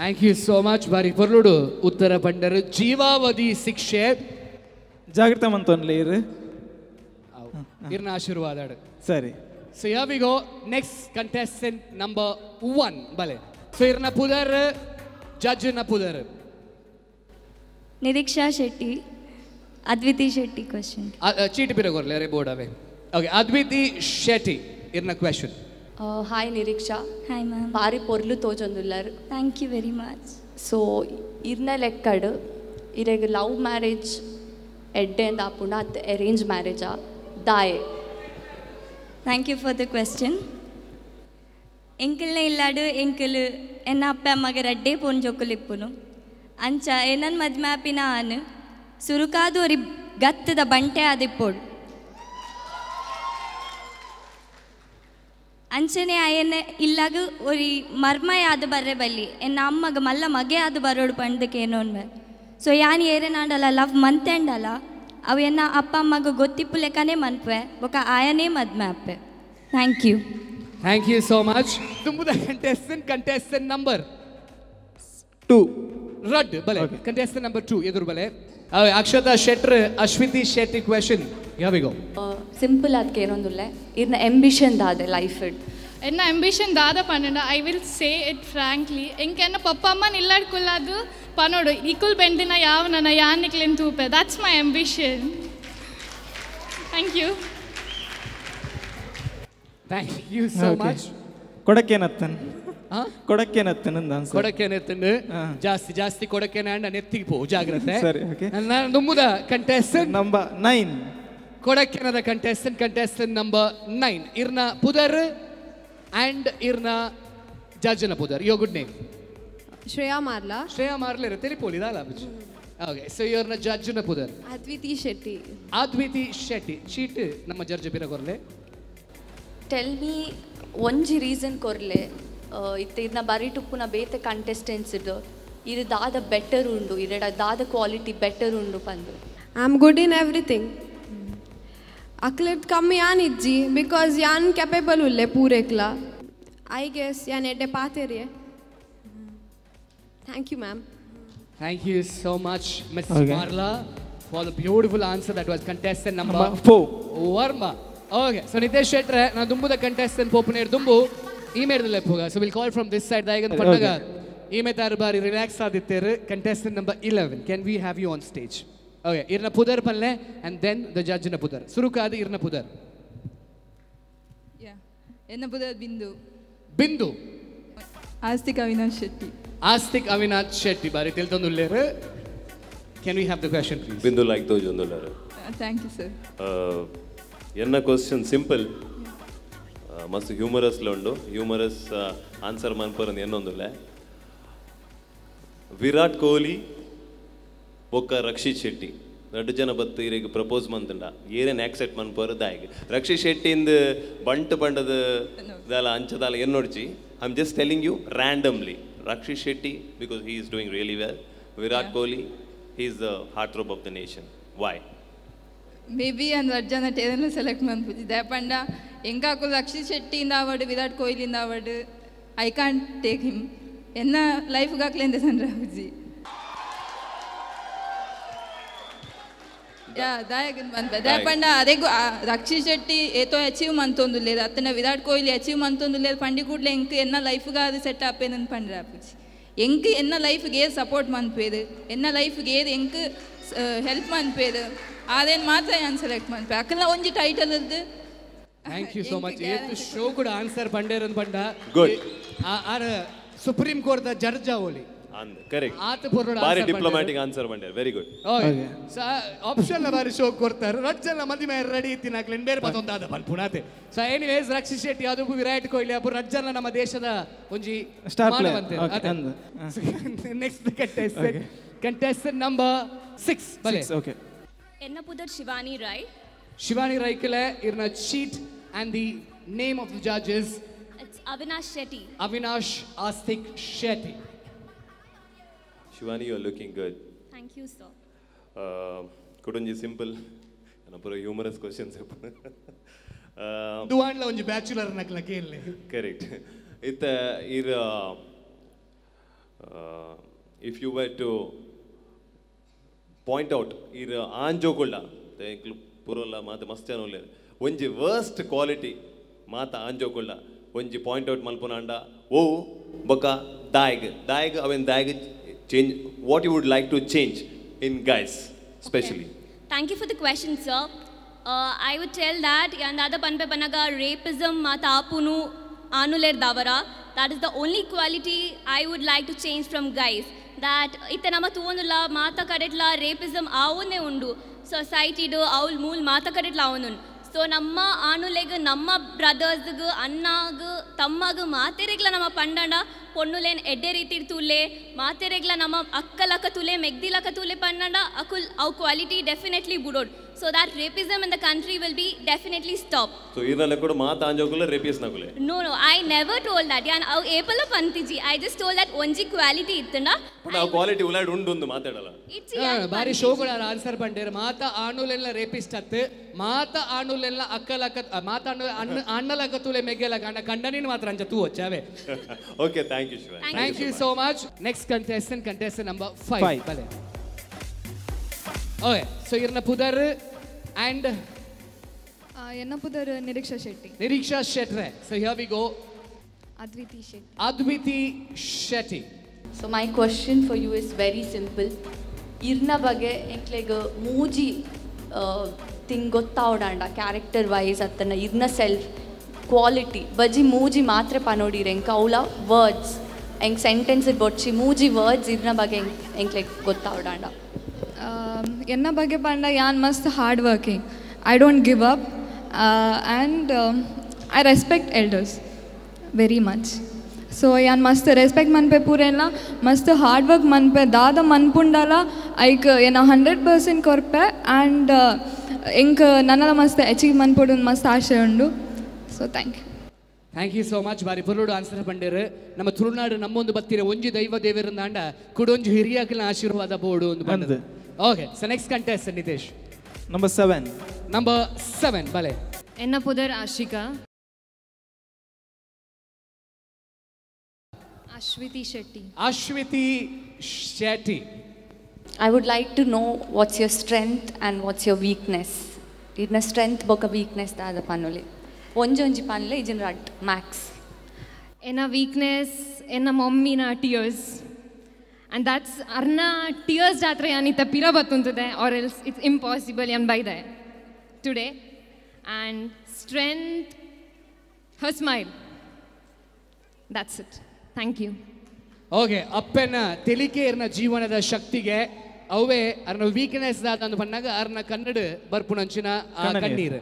Thank you so much. ಬಾರಿ ಪೊರ್ಲುಡು ಉತ್ತರ ಪಂಡರು. ಜೀವಾವಧಿ ಶಿಕ್ಷೆ. ಜಾಗೃತ ಮಂತೊನ್ಲೆ ಇರು ಇರ್ನ ಆಶೀರ್ವಾದ. ಸರಿ. So here we go, next contestant number 1. ಬಲೆ. ಸೊ ಇರ್ನ ಪುದರ್, ಜಡ್ಜ್ ನ ಪುದರ್. ನಿರೀಕ್ಷಾ ಶೆಟ್ಟಿ. ಅದ್ವಿತಿ ಶೆಟ್ಟಿ ಕ್ವಶನ್. ಚೀಟಿ ಬಿರಗೋರ್ಲೆ ಅರೆ ಬೋರ್ಡ್ ಅವೇ. ಓಕೆ, ಅದ್ವಿತಿ ಶೆಟ್ಟಿ ಇರ್ನ question. Hi Niriksha. Hi ma'am. ಬಾರಿ ಪೊರ್ಲು ತೋಜೊಂದುಲ್ಲಾರು. Thank you very much. So ಇರ್ನ ಲೆಕ್ಕಡ್ ಇರೆಗ್ ಲವ್ ಮ್ಯಾರೇಜ್ ಎಡ್ಡೆ ಅಂದ ಆಪುಂಡ ಅತ್ ಅರೇಂಜ್ ಮ್ಯಾರೇಜಾ ದಾಯೆ? Thank you for the question. ಎಂಕಲ್ನ ಇಲ್ಲಾಡು ಎಂಕಲ್ ಎನ್ನ ಅಪ್ಪೆ ಅಮ್ಮಗೆ ರಡ್ಡೆ ಪೋನ್ ಜೋಕುಲು ಇಪ್ಪುನು. ಅಂಚ ಏನನ್ ಮದ್ಮೆ ಆಪಿನ ಆನ್ ಸುರುಕಾದು ಒರಿ ಗತ್ತದ ಬಂಟೆ ಆದಿಪ್ಪೋಡು. ಅಂಚನೆ ಆಯನ ಇಲ್ಲಾಗ ಒರಿ ಮರ್ಮಯ ಆದ ಬರ್ರೆ ಬಲ್ಲಿ ಎನ್ನ ಅಮ್ಮಗ ಮಲ್ಲ ಮಗೆ ಆದ ಬರೋಡು ಪಂಡಕ್ಕೆ ಏನೋನ್ವೆ. ಸೊ ಯಾನ್ ಏರೇನಾಂಡಲ ಲವ್ ಮಂತೆಂಡಲ ಅವು ಎನ್ನ ಅಪ್ಪ ಅಮ್ಮಗ ಗೊತ್ತಿಪ್ಪು ಲೆಕ್ಕನೇ ಮನ್ಪೆ ಬೊಕ ಆಯನೇ ಮದ್ಮೆ ಅಪ್ಪೆ. Thank you. Thank you so much. ತುಂಬುದ contestant, contestant number 2. ರಡ್ ಬಲೆ. ಕಂಟೆಸ್ಟೆಂಟ್ ನಂಬರ್ 2 ಎದುರು ಬಲೆ. ಅಕ್ಷತಾ ಶೆಟ್ರ್, Ashwithi Shetty question. Here we go. Simple ಅದಕ್ಕೆ ಏನೊಂದುಲ್ಲೆ ಇರ್ನ ಎಂಬಿಷನ್ ದಾದೆ ಲೈಫ್ it. ಎನ್ನ ಅಂಬಿಷನ್ ದಾದ ಪನ್ನಡ I will say it frankly. ಎಂಕೆನ್ನ ಪಪ್ಪ ಅಮ್ಮ ನಿಲ್ಲಾಡ್ಕುಲ್ಲಾದು ಪನೋಡು ಇಕುಲ್ ಬೆಂದಿನ ಯಾವ ನನ್ನ ಯಾನಿಕ್ಲೆನ್ ತೂಪೆ. That's my ambition. Thank you. Thank you so much. ಕೊಡಕ್ಕೇನತ್ತನ್ ಕೊಡಕ್ಕೇನತ್ತನ್ ಅಂದ ಆನ್ಸರ್. ಕೊಡಕ್ಕೇನತ್ತನ್ ಜಾಸ್ತಿ ಜಾಸ್ತಿ ಕೊಡಕ್ಕೇನ ಅಂಡ ನೆತ್ತಿಗೆ ಪೋ ಜಾಗ್ರತೆ. ಸರಿ, ಓಕೆ. ನಾನು ದುಮ್ಮುದ ಕಂಟೆಸ್ಟೆಂಟ್ ನಂಬರ್ 9. ಕೊಡಕ್ಕೇನದ ಕಂಟೆಸ್ಟೆಂಟ್, ಕಂಟೆಸ್ಟೆಂಟ್ ನಂಬರ್ 9. ಇರ್ನ ಪುದರ್ ಅಂಡ್ ಇರ್ನ ಜಡ್ಜನ ಪುದರ್. Your good name? Shreya Marla. Shreya ಮಾರ್ಲೇರ ತೆಲಿಪೋಲಿ ದಾಲ. ಓಕೆ, ಸೊ ಇವ್ರನ್ನ ಜಡ್ಜನ ಪುದರ್ ಅದ್ವಿತಿ ಶೆಟ್ಟಿ. ಅದ್ವಿತಿ ಶೆಟ್ಟಿ. ಚೀಟ್ ನಮ್ಮ ಜಡ್ಜ್ ಬಿರಗೊರ್ಲೆ. ಟೆಲ್ ಮೀ ಒಂಜಿ ರೀಸನ್ ಕೊರ್ಲೆ ಇತ್ತೆ ಇದನ್ನ ಬರಿ ಟುಪ್ಪುನ ಬೇತೆ ಕಂಟೆಸ್ಟೆಂಟ್ಸ್ ಇದ್ದು ಇದು ದಾದ ಬೆಟರ್ ಉಂಡು ಇರೆಡ ದಾದ ಕ್ವಾಲಿಟಿ ಬೆಟರ್ ಉಂಡು ಪಂದು. I am good in everything. ಅಕ್ಲೆಡ್ ಕಮ್ಮಿ ಯಾನ್ ಇಜ್ಜಿ because ಯಾನ್ ಕೆಪೇಬಲ್ ಉಲ್ಲೆ ಪೂರೆಕ್ಲ. I guess ಯಾನ್ ಎಡ್ಡೆ ಪಾತೆರಿಯೆ. Thank you ma'am. Thank you so much Miss Marla for the beautiful answer. That was contestant number 4 Varma. Okay, so Nitesh ಶೆಟ್ರೆ ನಾ ದುಂಬುದ contestant ಪೋಪುನೇರ್ ದುಂಬು ಈ ಮೇರ್ದಲ್ಲೇ ಪೋಗ. So will call from this side. ದಾಯಗನ್ ಪಟ್ಟಗ ಈ ಮೇತಾರು ಬಾರಿ relax ಆದಿತ್ತೇರು. Contestant number 11, can we have you on stage? Okay, ಇರ್ನ ಪುದರ್ ಪಲ್ಲೆ ಅಂಡ್ then the ಜಡ್ಜ್ನ ಪುದರ್. ಸುರುಕಾದ ಇರ್ನ ಪುದರ್. ಎನ್ನ ಪುದರ್ ಬಿಂದು. ಬಿಂದು. ಆಸ್ತಿಕಾ Avinash Shetty. Astik Avinash Shetty ಬಾರಿ ತೆಲ್ತೊಂದುಲ್ಲೇರು. Can we have the question please? Bindu like ತೋಜೊಂದುಲ್ಲಾರು. Thank you sir. ಎನ್ನ ಕ್ವಶನ್ ಸಿಂಪಲ್, ಮಸ್ತ್ ಹ್ಯೂಮರಸ್ ಉಂಡು. ಹ್ಯೂಮರಸ್ ಆನ್ಸರ್ ಮನ್ಪರಂದು ಎನ್ನೊಂದುಲ್ಲ. ವಿರಾಟ್ ಕೊಹ್ಲಿ ಬೊಕ್ಕ ರಕ್ಷಿತ್ ಶೆಟ್ಟಿ ರಡ್ಡು ಜನ ಬತ್ತು ಇರೆಗ್ ಪ್ರಪೋಸ್ ಮಂತುಂಡ ಏರೇನು ಆಕ್ಸೆಪ್ಟ್ ಮನ್ಪರು ದಾಯಗ್? ರಕ್ಷಿತ್ ಶೆಟ್ಟಿಂದ ಬಂಟ್ ಬಂಡದ ದಾಲ ಅಂಚದಾಲ ಎನ್ನೊಡ್ಚಿ. I am just telling you randomly. Rakshit Shetty because he is doing really well, Virat Kohli he is the heart throb of the nation. Why? Maybe ಅಂದ್ ರಡ್ಡು ಜನ ಟೇರನ್ನ ಸೆಲೆಕ್ಟ್ ಮನ್ಪುಜಿ ದಾಯಪಂಡ ಎಂಕಾಕು ರಕ್ಷಿತ್ ಶೆಟ್ಟಿಯಿಂದ ಆವಡ್ ವಿರಾಟ್ ಕೊಹ್ಲಿಯಿಂದ ಆವಡ್ I can't take him. ಎನ್ನ ಲೈಫ್ಗೆ ಹಾಕ್ಲೇಂದೆ ಸಣ್ಣ ರಾಹುಜಿ ಯಾ ದಾಯಗನ್ ಮನ್ಪೆ ದಾಯಪಂಡ ಅರೆಗು ರಕ್ಷಿತ್ ಶೆಟ್ಟಿ ಏತೋ achieve ಮಂತೊಂದುಲ್ಲೇರು ಅತ್ತನ Virat Kohli achieve ಮಂತೊಂದುಲ್ಲೇರು ಪಂಡಿ ಕೂಡ್ಲೆ ಎಂಕ್ ಎನ್ನ ಲೈಫ್ಗೆ ಅದು ಸೆಟ್ ಆಪೇನಂದು ಪಂಡ್ರೆ ಆಪುಜಿ. ಎಂಕ್ ಎನ್ನ ಲೈಫ್ಗೆ ಏರ್ ಸಪೋರ್ಟ್ ಮನ್ಪೇರು, ಎನ್ನ ಲೈಫ್ಗೆ ಏರ್ ಎಂಕ್ ಹೆಲ್ಪ್ ಮನ್ಪೇರು ಅದೇನು ಮಾತ್ರ ನಾನು ಸೆಲೆಕ್ಟ್ ಮನ್ಪೆ ಅಕ್ಕನ ಒಂಜಿ ಟೈಟಲ್ ಇದ್ದು. Thank you so much. ಏತ್ ಶೋ ಕೂಡ ಆನ್ಸರ್ ಪಂಡೇರನ್ ಪಂಡ. Good. R supreme court the judge ಅವಲಿ. ಕರೆಕ್ಟ್. ಆತ ಪೊರ್ಲುಡು ಬಾರಿ answer diplomatic answer ಬಂಡೇರ್. Very good. Okay so option ಲ ಬಾರಿ ಶೋ ಕೊಡ್ತಾರೆ. ರಡ್ಡು ಜನ ಮದಿ ಮೇಲೆ ರೆಡಿ ಇತ್ತಿನಾಕ್ಲೆ ಬೇರೆ ಪದೊಂದಾದ ಪನ್ಪುಣಾತೆ. ಸೊ ಎನಿವೇಸ್ ರಕ್ಷಿತ್ ಶೆಟ್ಟಿ ಅದು ವಿರಾಟ್ ಕೊಹ್ಲಿ ಅಪ್ಪು ರಡ್ಡು ಜನ ನಮ್ಮ ದೇಶದ ಒಂಜಿ ಸ್ಟಾರ್ ಪ್ಲೇಯರ್. ಮಾನವಂತೆ. Next contestant, contestant number 6. ಬಲೆ. ಓಕೆ. ಎನ್ನ ಪುದರ್ ಶಿವಾನಿ ರೈ. ಶಿವಾನಿ ರೈಕಲೆ ಇರ್ನ sheet and the name of the judges? It's Avinash Shetty. Avinash Astik Shetty. Shivani, you are looking good. Thank you sir. ಕುಡೊಂಜಿ simple ಪೂರ ಹ್ಯೂಮರಸ್ ಕ್ವಶನ್ಸ್. ದುವಾಂಡ್ಲ ಒಂಜಿ bachelor ನಕ್ಲ ಕೇಳಲೆ. Correct. ಇತ್ತ ಇರ್ if you were to point out ಇರ್ ಆಂಜೋಗುಳ್ಳ ಎಂಕ್ಲು ಪೂರಲ್ಲ ಮಾತ ಮಸ್ತ್ ಜನ ಉಲ್ಲೆರ್ ಒಂಜಿ ವರ್ಸ್ಟ್ ಕ್ವಾಲಿಟಿ ಮಾತ ಆಂಜೋಗುಳ್ಳ ಒಂಜಿ ಪಾಯಿಂಟ್ ಔಟ್ ಮಲ್ಪುನಾಂಡ ಓ ಬೊಕ್ಕ ದಾಯಗ್ ದಾಯಗ್ ಅವೆನ್ ದಾಯಗ್ change what you would like to change in guys specially? Thank you for the question, sir. I would tell that yandada panpe panaga rapism matapunu anuler davara. That is the only quality I would like to change from guys. That itte nama tuvondulla mata kadetla rapism avune undu. Society do avul mool mata kadetla avunun. So namma anuleg namma brothers gu annagu tammagu materegla nama pandanda ponnulен ಎಡ್ಡೆ ರೀತಿ ತೂಲೆ ಮಾತೆರೆಗ್ಲ ನಮ್ಮ ಅಕ್ಕಲಕ ತೂಲೆ ಮೆಗ್ದಿಲಕ ತೂಲೆ ಪನ್ನಂಡ ಅಕುಲ್ ಅವು quality definitely ಬುಡೋಡ್. So that rapism in the country will be definitely stop. So ಇರ್ನಲ್ಲ ಕೂಡ ಮಾತ ಆಂಜೋಗುಲ ರೇಪಿಸ್ ನಗುಲೆ. No no, I never told that. ಯಾನ್ ಅವು ಏಪಲ ಪಂತಿಜಿ. I just told that ಒಂಜಿ ಕ್ವಾಲಿಟಿ ಇತ್ತಂಡ ಬಟ್ ಆ ಕ್ವಾಲಿಟಿ ಉಲಾಡ್ ಉಂಡು ಒಂದು ಮಾತಾಡಲ್ಲ. ಬಾರಿ ಶೋಗಳ ಆನ್ಸರ್ ಪಂಡೇರ್. ಮಾತ ಆಣುಲೆಲ್ಲ ರೇಪಿಸ್ಟ್ ಅತ್ತು ಮಾತ ಆಣುಲೆಲ್ಲ ಅಕ್ಕಲಕ ಮಾತ ಅಣ್ಣಲಕ ತೂಲೆ ಮೆಗ್ಗೆಲಕ ಅಣ್ಣ ಕಂಡನಿನ ಮಾತ್ರ ಅಂಚ ತೂ వచ్చావే. Okay, thank you Shivani. Thank you so much. Next contestant, contestant number 5. ಬಲೆ. ಓಕೆ ಸೊ ಇರ್ನ ಪುದರ್ ಅಂಡ್ ಎನ್ನ ಪುದರ್ Niriksha Shetty. Niriksha ಶೆಟ್ರೆ. So here we go. Adviti Shetty. Adviti Shetty. So my question for you is very simple. ಇರ್ನ ಬಗ್ಗೆ ಎಂಕ್ಲೆಗ್ ಮೂಜಿ ತಿಂಗ್ ಗೊತ್ತಾವಡಾಂಡ ಕ್ಯಾರೆಕ್ಟರ್ ವೈಸ್ ಅತ್ತನ ಇರ್ನ ಸೆಲ್ಫ್ ಕ್ವಾಲಿಟಿ ಬಜಿ ಮೂಜಿ ಮಾತ್ರ ಪನೋಡಿರ್ ಎಂಕ್ ಅವಳ ವರ್ಡ್ಸ್ ಎಂಕ್ ಸೆಂಟೆನ್ಸ್ ಬೊಡ್ಚಿ ಮೂಜಿ ವರ್ಡ್ಸ್ ಇರ್ನ ಬಗ್ಗೆ ಎಂಕ್ಲೆಗ್ ಗೊತ್ತಾವಡಾಂಡ. ಎನ್ನ ಬಗ್ಗೆ ಪಂಡ ಯಾನ್ ಮಸ್ತ್ hard working, I don't give up and I respect elders very much. So ಯಾನ್ ಮಸ್ತ್ ರೆಸ್ಪೆಕ್ಟ್ ಮನ್ಪೆ ಪೂರೆಲ್ಲ ಮಸ್ತ್ ಹಾರ್ಡ್ ವರ್ಕ್ ಮನ್ಪೆ ದಾದ ಮನ್ಪುಂಡಲ ಐಕ್ ಏನ 100% ಕೊರ್ಪೆ ಆ್ಯಂಡ್ ಎಂಕ್ ನನ್ನಲ ಮಸ್ತ್ ಅಚೀವ್ ಮನ್ಪೊಡು ಮಸ್ತ್ ಆಶೆ ಉಂಡು. So thank you. Thank you so much. ಬಾರಿ ಪುರುಡು ಆನ್ಸರ್ ಪಂಡೇರು. ನಮ್ಮ ತುಳುನಾಡು ನಮ್ಮೊಂದು ಬತ್ತಿರ ಒಂಜಿ ದೈವ ದೇವರಂದಾಂಡ ಕುಡೊಂಜಿ ಹಿರಿಯಾಕಲಿನ ಆಶೀರ್ವಾದ ಬೋಡು ಒಂದು ಬಂದದು. Okay so next contestant Nitesh. Number 7. Number 7 ಬಲೆ. ಎನ್ನ ಪುದರ್ Ashika. Ashwiti Shetty. Ashwiti Shetty. I would like to know what's your strength and what's your weakness. ಇರ್ನ ಸ್ಟ್ರೆಂತ್ ಬೊಕ ವೀಕ್ನೆಸ್ ದಾದ ಪನ್ನುಲೆ ಒಂಜೊಂಜಿ ಪನ್ಲೆ ಇಜಿನ್ ರಡ್ ಮ್ಯಾಕ್ಸ್. ಎನ್ನ ವೀಕ್ನೆಸ್ ಎನ್ನ ಮಮ್ಮಿನ ಟಿಯರ್ಸ್ ಆ್ಯಂಡ್ that's ಅರ್ನ ಟಿಯರ್ಸ್ ಜಾತ್ರೆ ಯಾನಿತ್ತ ಪಿರ ಬತ್ತುಂತದೆ ಆರ್ ಎಲ್ಸ್ it's impossible ಯಾನ್ ಬೈದೆ today. And strength her smile. That's it. Thank you. Okay, ಅಪ್ಪನ ತೆಲಿಕೆ ಇರ್ನ ಜೀವನದ ಶಕ್ತಿಗೆ ಅವೇ ಅರ್ನ ವೀಕ್ನೆಸ್ ದಾದ ಬಂದಾಗ ಅರ್ನ ಕನ್ನಡ ಬರ್ಪುನಂಚಿನ ಕಣ್ಣೀರು.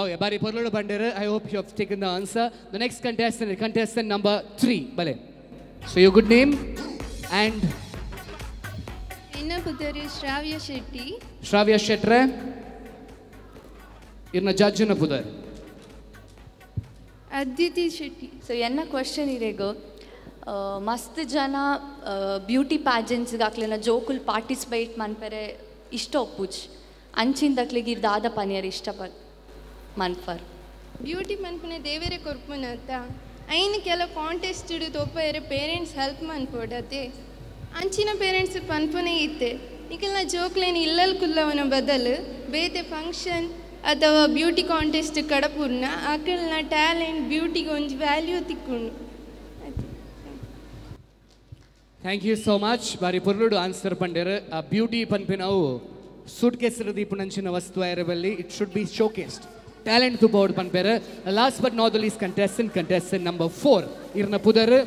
ಓಕೆ, ಬಾರಿ ಪೊರ್ಲುಡು ಬಂಡೇರು. I hope you have taken the answer. The next contestant, contestant number 3. ಬಲೆ. So your good name and ಎನ್ನ ಪುದರ್ ಶ್ರಾವ್ಯ ಶೆಟ್ಟಿ. ಶ್ರಾವ್ಯ ಶೆಟ್ರೆ, ಇರ್ನ ಜಡ್ಜ್ನ ಪುದರ್ ಅದಿತಿ ಶೆಟ್ಟಿ. ಸೊ ಎನ್ನ ಕ್ವಶನ್ ಇರೇಗು, ಮಸ್ತ್ ಜನ ಬ್ಯೂಟಿ ಪ್ಯಾಜೆಂಟ್ಸ್ಗೆ ಅಕ್ಲೆನ ಜೋಕುಲ್ ಪಾರ್ಟಿಸಿಪೇಟ್ ಮನ್ಪೆರೆ ಇಷ್ಟ ಒಪ್ಪುಜ್, ಅಂಚಿಂದಕ್ಲಿಗೆ ಇರ್ ದಾದ ಪನಿಯರ್ ಇಷ್ಟ ಮನ್ಫರ್. ಬ್ಯೂಟಿ ಮನ್ಪುನ ದೇವರೇ ಕೊರ್ಪುನತ್ತ ಐನ್ ಕೆಲ ಕಾಂಟೆಸ್ಟ್ ತೋಪಯರೆ ಪೇರೆಂಟ್ಸ್ ಹೆಲ್ಪ್ ಮನ್ಪೋಡತೆ, ಅಂಚಿನ ಪೇರೆಂಟ್ಸ್ ಪನ್ಪುನೇ ಇತ್ತೆ ನಿಕಲ್ನ ಜೋಕ್ಲೇನು ಇಲ್ಲಲ್ ಕುಲ್ಲವನ ಬದಲು ಬೇತೆ ಫಂಕ್ಷನ್ ಅಥವಾ ಬ್ಯೂಟಿ ಕಾಂಟೆಸ್ಟ್ ಕಡಪುರ್ನ ಅಕಲ್ನ ಟ್ಯಾಲೆಂಟ್ ಬ್ಯೂಟಿಗೆ ಒಂಜಿ value ತಿಕ್ಕೊಂಡು. Thank you so much. ಬಾರಿ ಪೊರ್ಲುಡು ಆನ್ಸರ್ ಪಂಡೇರು. ಆ ಬ್ಯೂಟಿ ಪನ್ಪಿನವು ಸೂಟ್ ಕೇಸ್ ದೀಪುನಂಚಿನ ವಸ್ತು ಐರಬಲ್ಲಿ, it should be showcased. Talent ತುಬೋಡ್ ಪನ್ಪೇರು. Last but not the least contestant, contestant number 4 ಇರ್ನ ಪುದರ್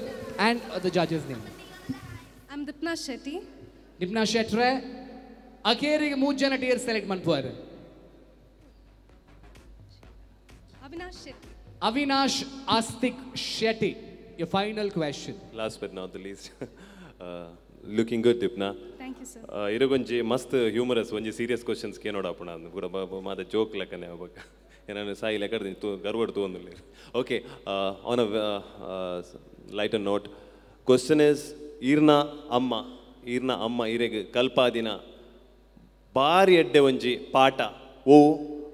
and the judges name. I am Deepna Shetty. Deepna ಶೆಟ್ರೆ, ಅಕೇರಿಗೆ 3 ಜನ tier select ಮನ್ಪುವರು. Avinash Shetty. Avinash Astik Shetty, your final question. Last but not the least. Looking good, Dipna. Thank you, sir. ಇರಗೊಂಜಿ ಮಸ್ತ್ humorous ಒಂಜಿ serious questions ಕೇನೋಡ ಅಪ್ಪಣ ಪೂರ ಮಾತ ಜೋಕ್ ಲೆಕ್ಕನೆ ಅವಾಗ ಏನಾನು ಸಾಯಿ ಲೆಕ್ಕ ತೂ ಗರ್ವಡ್ ತೂವೊಂದುಲ್ಲೆರ್. Okay, on a lighter note, question is ಈರ್ನ ಅಮ್ಮ ಈರೆಗ್ ಕಲ್ಪಾದಿನ ಬಾರಿ ಎಡ್ಡೆ ಒಂಜಿ ಪಾಠ ಓ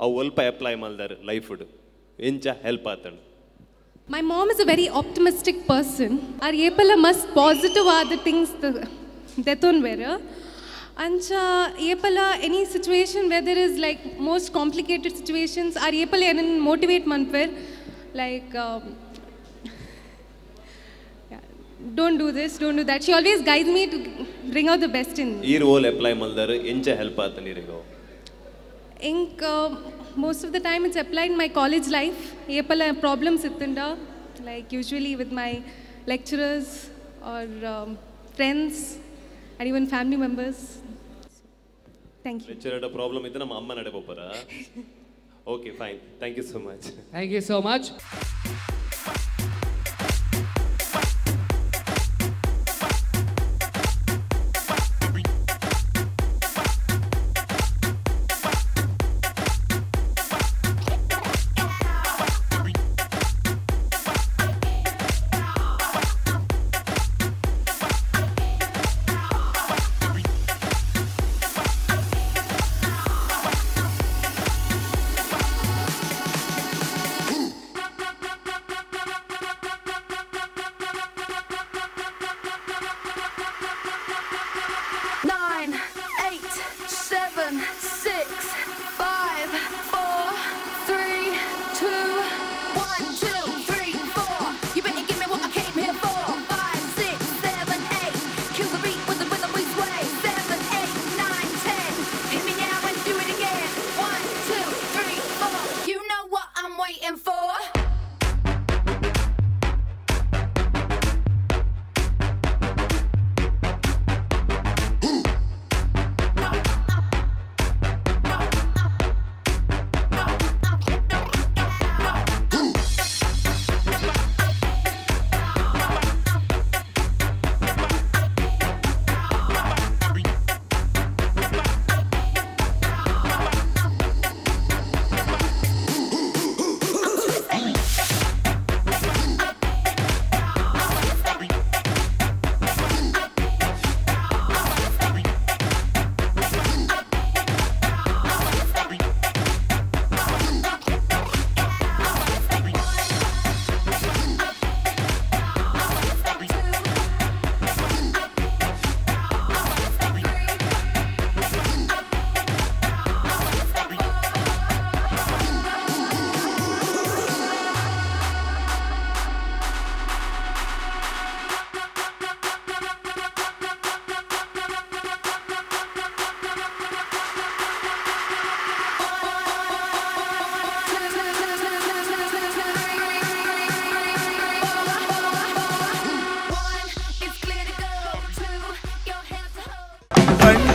ಅವು ಒಲ್ಪ ಅಪ್ಲೈ ಮಲ್ದಾರ್ ಲೈಫ್ಡ್ ಎಂಚ help ಆತಂಡು? My mom is a very optimistic person. Are ಏಪಲ ಮಸ್ತ್ ಪಾಸಿಟಿವ್ ಆದ ಥಿಂಗ್ಸ್ ದೆತೋನ್ ವೇರ್. ಅಂಚ ಏಪಲ any situation where there is like most complicated situations are ಏಪಲ ಏನನ್ನು motivate ಮನ್ಪೇರ್, like don't do this, don't do that. She always guides me to bring out the best in me. ಈ role apply ಮಲ್ದಾರ್ ಎಂಚ help ಆತಂಡು ಈರೆಗ್? ಇಂಕ್ most of the time it's applied in my college life. ಏಪಲ problems ಇತ್ತಂಡ, like usually with my lecturers or friends and even family members. Thank you. Lecturer problem ಇದ್ದರೆ ನಮ್ಮ ಅಮ್ಮ ನಡೆ ಪೋಪರ. Okay, fine. Thank you so much. Thank you so much.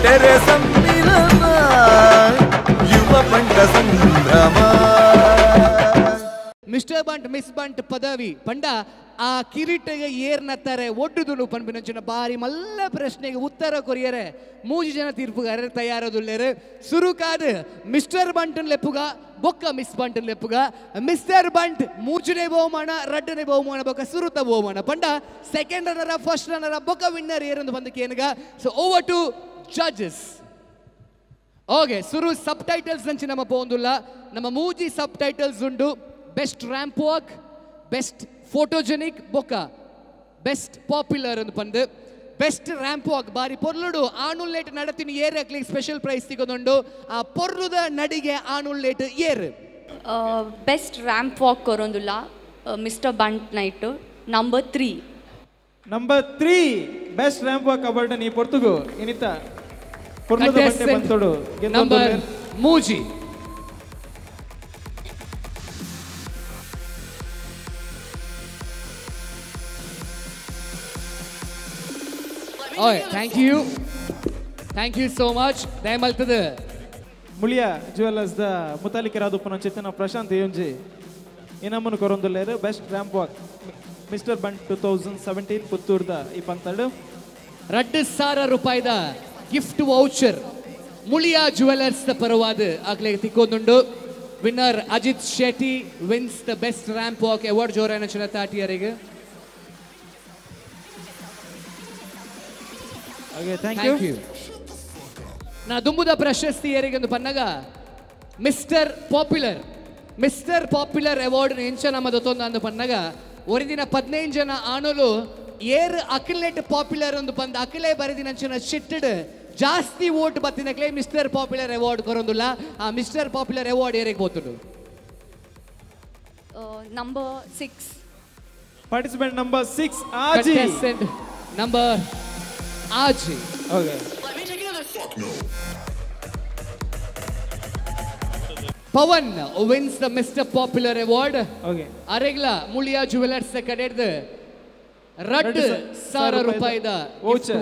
ಬಂಟೆರೆ ಸಮ್ಮಿಲನ ಯುವ ಬಂಟ ಸಂಭ್ರಮ. Mister ಬಂಟ್ miss ಬಂಟ್ ಪದವಿ ಪಂಡ ಆ ಕಿರೀಟಗೆ ಏರ್ನತ್ತಾರೆ ಒಡ್ಡುದುನು ಪನ್ಪಿನಂಚಿನ ಬಾರಿ ಮಲ್ಲ ಪ್ರಶ್ನೆಗೆ ಉತ್ತರ ಕೊರಿಯರೆ ಮೂಜಿ ಜನ ತೀರ್ಪುಗಾರರು ತಯಾರದುಲ್ಲೇರು. ಸುರುಕಾದ ಮಿಸ್ಟರ್ ಬಂಟನ್ ಲೆಪ್ಪುಗ ಬೊಕ್ಕ ಮಿಸ್ ಬಂಟನ್ ಲೆಪ್ಪುಗ. ಮಿಸ್ಟರ್ ಬಂಟ್ ಮೂಜನೇ ಬಹುಮಾನ, ರಡ್ಡನೇ ಬಹುಮಾನ, ಬೊಕ್ಕ ಸುರುತ ಬಹುಮಾನ ಪಂಡ ಸೆಕೆಂಡ್ ರನ್ನರ ಫಸ್ಟ್ ರನ್ನರ ಬೊಕ್ಕ ವಿನ್ನರ್ ಏರಂದು ಬಂದಕ್ಕೆ ಏನಗ. So over to judges. Okay, ಸುರು ಸಬ್ ಟೈಟಲ್ಸ್ ನಂಚಿ ನಮ್ಮ ಪೋಂದುಲ್ಲ. ನಮ್ಮ ಮೂಜಿ ಸಬ್ ಟೈಟಲ್ಸ್ ಉಂಡು. Best ramp walk, best photogenic, ಬೊಕ್ಕ ಬೆಸ್ಟ್ ಪಾಪ್ಯುಲರ್ ಅಂತ ಬಂದು. ಬೆಸ್ಟ್ ರ್ಯಾಂಪ್ ವಾಕ್ ಬಾರಿ ಪೊರ್ಲುಡು ಆನುಲ್ಲೇಟ್ ನಡತಿನ ಏರ್ ಅಕ್ಲಿಗೆ ಸ್ಪೆಷಲ್ ಪ್ರೈಸ್ ಸಿಗೋದುಂಡು. ಆ ಪೊರ್ಲುದ ನಡಿಗೆ ಆನುಲ್ಲೇಟ್ ಏರ್. ಬೆಸ್ಟ್ ರ್ಯಾಂಪ್ ವಾಕ್ ಕೊರೊಂದುಲ್ಲ mister Bunt night number 3. Number 3 best ramp walk award ನೀ ಪೊರ್ತುಗು ಇನಿತ ಪೊರ್ಲುದ ಬಂಟೆ ಬಂತೋಡು ನಂಬರ್ ಮೂಜಿ. ಓಯ್, thank you, thank you so much. ದಯಮಲ್ತದ Muliya jewellers the ಮುತಾಲಿಕರಾದ ಉಪನಂಚಿತನ Prashant ಏಂಜಿ ಇನಾಮನ್ನು ಕೊರೊಂದುಲ್ಲೇರು. Best ramp walk mister Bunt 2017 ಪುತ್ತೂರ್ದ ಈ ಪಂತಡು 2,000 ರೂಪಾಯಿದ gift voucher Muliya jewellers the ಪರವಾದ ಆಗ್ಲೇ ತಿಕ್ಕೊಂದುಂಡು. Winner Ajith Shetty wins the best ramp walk award. ಜೋರಾನ ಚುನ ತಾಟಿಯರಿಗೆ. Okay, thank you. ನಾ ದುಂಬುದ ಪ್ರಶಸ್ತಿ ಏರಿಗೊಂದು ಪನ್ನಗ mister popular, mister popular award ಎಂಚ ನಮ್ಮ ದೊತ್ತೊಂದು ಅಂದು ಪನ್ನಗ ಒರಿದಿನ 15 ಜನ ಆಣುಲು ಏರ್ ಅಖಿಲೇಟ್ ಪಾಪ್ಯುಲರ್ ಒಂದು ಬಂದು ಅಖಿಲೇ ಬರೆದಿನಂಚಿನ ಚಿಟ್ಟಡ್ ಜಾಸ್ತಿ ವೋಟ್ ಬತ್ತಿನಕ್ಲೆ ಮಿಸ್ಟರ್ ಪಾಪ್ಯುಲರ್ ಅವಾರ್ಡ್ ಕೊರೊಂದುಲ್ಲ. ಆ ಮಿಸ್ಟರ್ ಪಾಪ್ಯುಲರ್ ಅವಾರ್ಡ್ ಏರಿಗೆ ಹೋತುಂಡು. ನಂಬರ್ 6. ಪಾರ್ಟಿಸಿಪೆಂಟ್ ನಂಬರ್ 6 ಆಜಿ. ಕಂಟೆಸ್ಟೆಂಟ್ ನಂಬರ್ ಆಜಿ. Okay. Pavan wins the mister popular award. Okay. ಅರೆಗ್ಲ ಮುಳಿಯ jewellers ಕಡೆಡ್ದು 2,000 ರೂಪಾಯಿದ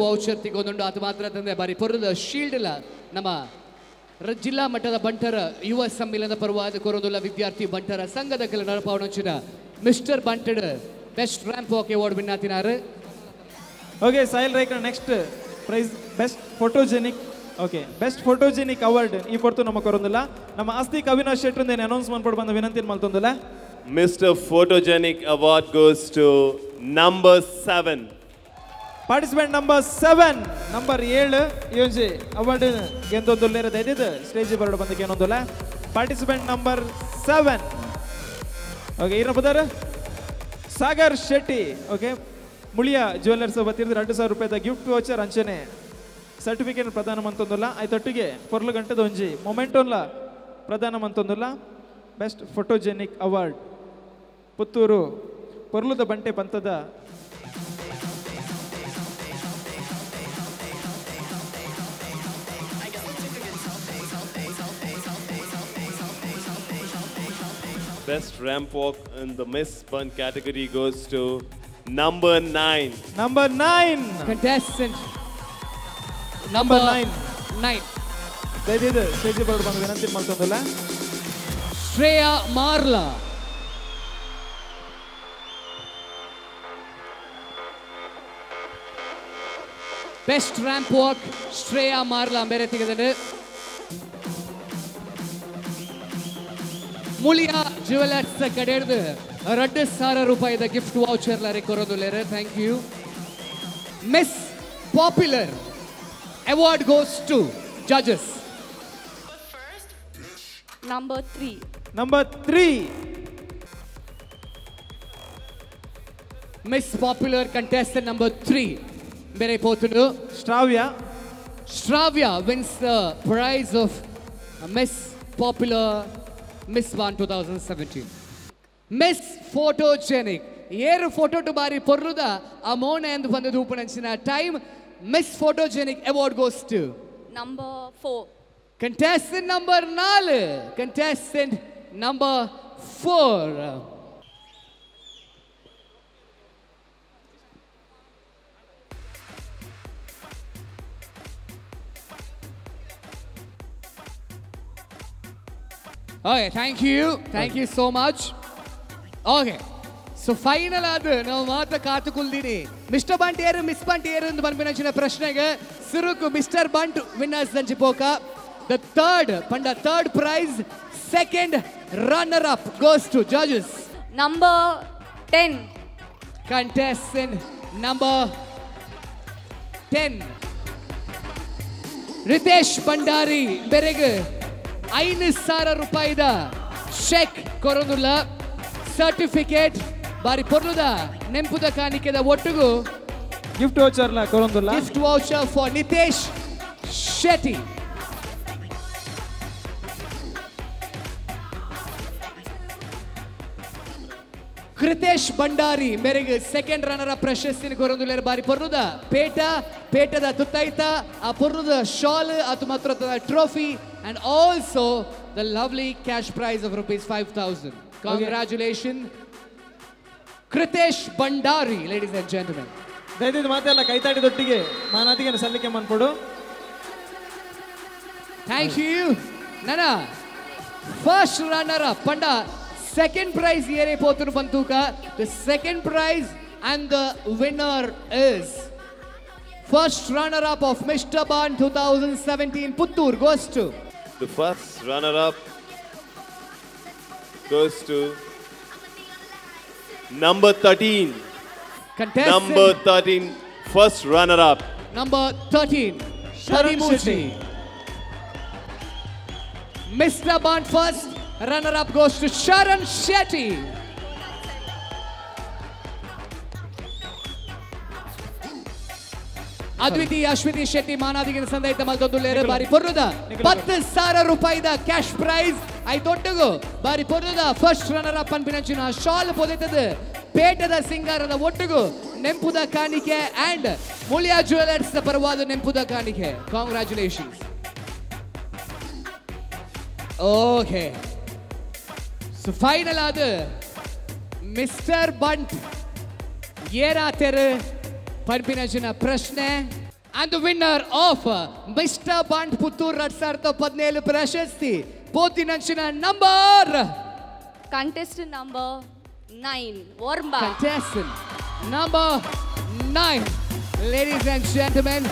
ವೌಚರ್ ತಿಗೊಂದುಂಡು. ಅದು ಮಾತ್ರ ತಂದೆ ಬಾರಿ ಪೊರದ ಶೀಲ್ಡ್ ಇಲ್ಲ ನಮ್ಮ ಜಿಲ್ಲಾ ಮಟ್ಟದ ಬಂಟರ ಯುವ ಸಮ್ಮೇಳನದ ಪರವಾದ ಕೊರೊಂದುಲ್ಲ ವಿದ್ಯಾರ್ಥಿ ಬಂಟರ ಸಂಘದ ಕೆಲ ನಡಪಾವಣಂಚಿನ ಮಿಸ್ಟರ್ ಬಂಟಡ್ best ramp walk award win ಆತಿನಾರು. Okay, Sahil Raikar next prize best photogenic. Okay, best photogenic award ಈ ಪೊರ್ತು ನಮ್ಮ ಕೊರೊಂದುಲ್ಲ. ನಮ್ಮ ಆಸ್ತಿಕ್ ಅವಿನಾಶ್ ಶೆಟ್ರು ಅನೌನ್ಸ್ ಮಾಡ್ಕೊಂಡು ಬಂದ ವಿನಂತಿ ಮಲ್ತೊಂದುಲ್ಲ. Mister photogenic award goes to number 7. Participant number 7, number 7 ಈ ಅವಾರ್ಡ್ ಗೆಂದೊಂದುಲ್ಲೇರ ದಯದಿದ್ದು ಸ್ಟೇಜ್ ಬರೋಡು ಬಂದಕ್ಕೆ ಏನೊಂದುಲ್ಲ. Participant number 7. ಓಕೆ, ಈರನ ಪದಾರ ಸಾಗರ್ ಶೆಟ್ಟಿ. ಓಕೆ, ಮುಳಿಯ ಜ್ಯುವೆಲ್ಲರ್ಸ್ ಬತ್ತಿರ್ದು 2,000 ರೂಪಾಯಿದ ಗಿಫ್ಟ್ ವೌಚರ್ ಅಂಚನೆ ಸರ್ಟಿಫಿಕೇಟ್ ಪ್ರದಾನ ಮಂತೊಂದುಲ್ಲ. ಆಯ್ತೊಟ್ಟಿಗೆ ಪೊರ್ಲು ಗಂಟೆದ ಒಂಜಿ ಮೊಮೆಂಟೋನ್ಲ ಪ್ರದಾನ ಮಂತೊಂದುಲ್ಲ. ಬೆಸ್ಟ್ ಫೋಟೋಜೆನಿಕ್ ಅವಾರ್ಡ್ ಪುತ್ತೂರು ಪೊರ್ಲುದ ಬಂಟೆ ಪಂತದ Best ramp walk in the Miss Bunt category goes to number 9. Number 9. Contestant number 9. 9. ದಯವಿಟ್ಟು ಸ್ಟೇಜ್ ಬರೋದು ಬಂದ ವಿನಂತಿ ಮಾಡ್ತೊಂದಲ್ಲ. Shreya Marla. Best ramp walk Shreya Marla ಬೇರೆ ತೆಗೆದರೆ. ಮುಳಿಯ ಜ್ಯುವೆಲ್ಲರ್ಸ್ ಕಡೆಡ್ದು 2,000 ರೂಪಾಯಿದ ಗಿಫ್ಟ್ ವೌಚರ್ ಲಾರಿ ಕೊರೊಂದುಲ್ಲೇರು. Thank you. Miss popular award goes to judges. Number 3. Number 3. Miss popular contestant number 3 ಬೇರೆ ಪೋತುಂಡು. Shravya. Shravya wins the prize of miss popular Miss One 2017. Miss photogenic ಏರು photo ಟು ಬಾರಿ ಪೊರ್ಲುದ ಆ ಮೋನೆ ಎಂದು ಬಂದ ರೂಪಣಂಚಿನ time. Miss photogenic award goes to number 4. Contestant number 4. Contestant number 4. Okay, thank you. Thank you so much. Okay. So final ಆದ ನಾವು ಮಾತ ಕಾತು ಕುಲ್ದಿನಿ. ಮಿಸ್ಟರ್ ಬಂಟ್ ಏರು ಮಿಸ್ ಬಂಟ್ ಏರು ಅಂತ ಪನ್ಪಿನಂಚಿನ ಪ್ರಶ್ನೆಗೆ ಸುರುಕು ಮಿಸ್ಟರ್ ಬಂಟ್ ವಿನ್ನರ್ಸ್ ದಂಚಿ ಪೋಕ. The third ಪಂಡ third prize second runner up goes to judges. Number 10. Contestant number 10. Ritesh Bhandari ಬೆರೆಗ್ 5,000 ರೂಪಾಯಿದ ಚೆಕ್ ಕೊರೊಂದುಲ್ಲ ಸರ್ಟಿಫಿಕೇಟ್ ಬಾರಿ ಪೊರ್ಲುದ ನೆಂಪುದ ಕಾಣಿಕೆದ ಒಟ್ಟುಗು ಗಿಫ್ಟ್ ವೌಚರ್ಲ ಕೊರೊಂದುಲ್ಲ. Gift voucher for Nitesh Shetty. Kritesh Bhandari ಮೇರೆಗೆ ಸೆಕೆಂಡ್ ರನ್ನರ್ ಅಪ್ ಪ್ರಶಸ್ತಿನ ಕೊರೊಂದುಲ್ಲೆರ್ ಬಾರಿ ಪೊರ್ಲುದ ಪೇಟ ಪೇಟದ ತುತ್ತೈತ ಆ ಪೊರ್ಲುದ ಶಾಲ್ ಅದು ಮಾತ್ರ trophy and also the lovely cash prize of rupees 5,000. Congratulation Kritesh Bhandari, ladies and gentlemen. ದಯವಿಟ್ಟು ಮಾತೆಲ್ಲ ಕೈತಾಟಿದೊಟ್ಟಿಗೆ ಮಾನಾದಿಗೆ ಸಲ್ಲಿಕೆ ಮನ್ಪೊಡು. Thank you. ನನ ಫಸ್ಟ್ ರನ್ನರ್ ಅಪ್ ಪಂಡ ಸೆಕೆಂಡ್ ಪ್ರೈಸ್ ಏರೇ ಪೋತುನು ಪಂತೂಕ. The second prize and the winner is first runner up of mister Bunt 2017 Puttur goes to The first runner up goes to number 13. Contestant Number 13, first runner up. Number 13, Sharan Parimuji. Mr. Bond first, runner up goes to Sharan Shetty. Adviti Ashwini Shetty ಮಾನಾದಿಗೆ ಸಂದೈತ ಮಲ್ತೊಂದುಲ್ಲೇರು ಬಾರಿ ಪೊರ್ಲುದ 10,000 ರೂಪಾಯಿದ cash price ಐತೊಟ್ಟುಗು ಬಾರಿ ಪೊರ್ಲುದ first runner up ಪನ್ಪಿನಂಚಿನ ಶಾಲ್ ಪೊದೆತದ ಪೇಟದ ಸಿಂಗಾರದ ಒಟ್ಟುಗು ನೆಂಪುದ ಕಾಣಿಕೆ ಅಂಡ್ Muliya jewellers ಪರವಾದ ನೆಂಪುದ ಕಾಣಿಕೆ. ಕಾಂಗ್ರ್ಯಾಚುಲೇಷನ್ಸ್. ಓಕೆ, ಸೊ ಫೈನಲ್ ಆದ ಮಿಸ್ಟರ್ ಬಂಟ್ ಏರಾತೆರು ಪನ್ಪಿನಂಚಿನ ಪ್ರಶ್ನೆ and the winner of mister Bunt Puttur 2017 ಪ್ರಶಸ್ತಿ ಪೋತಿನಂಚಿನ number Contestant number 9, Vormba. Contestant number 9, ladies and gentlemen.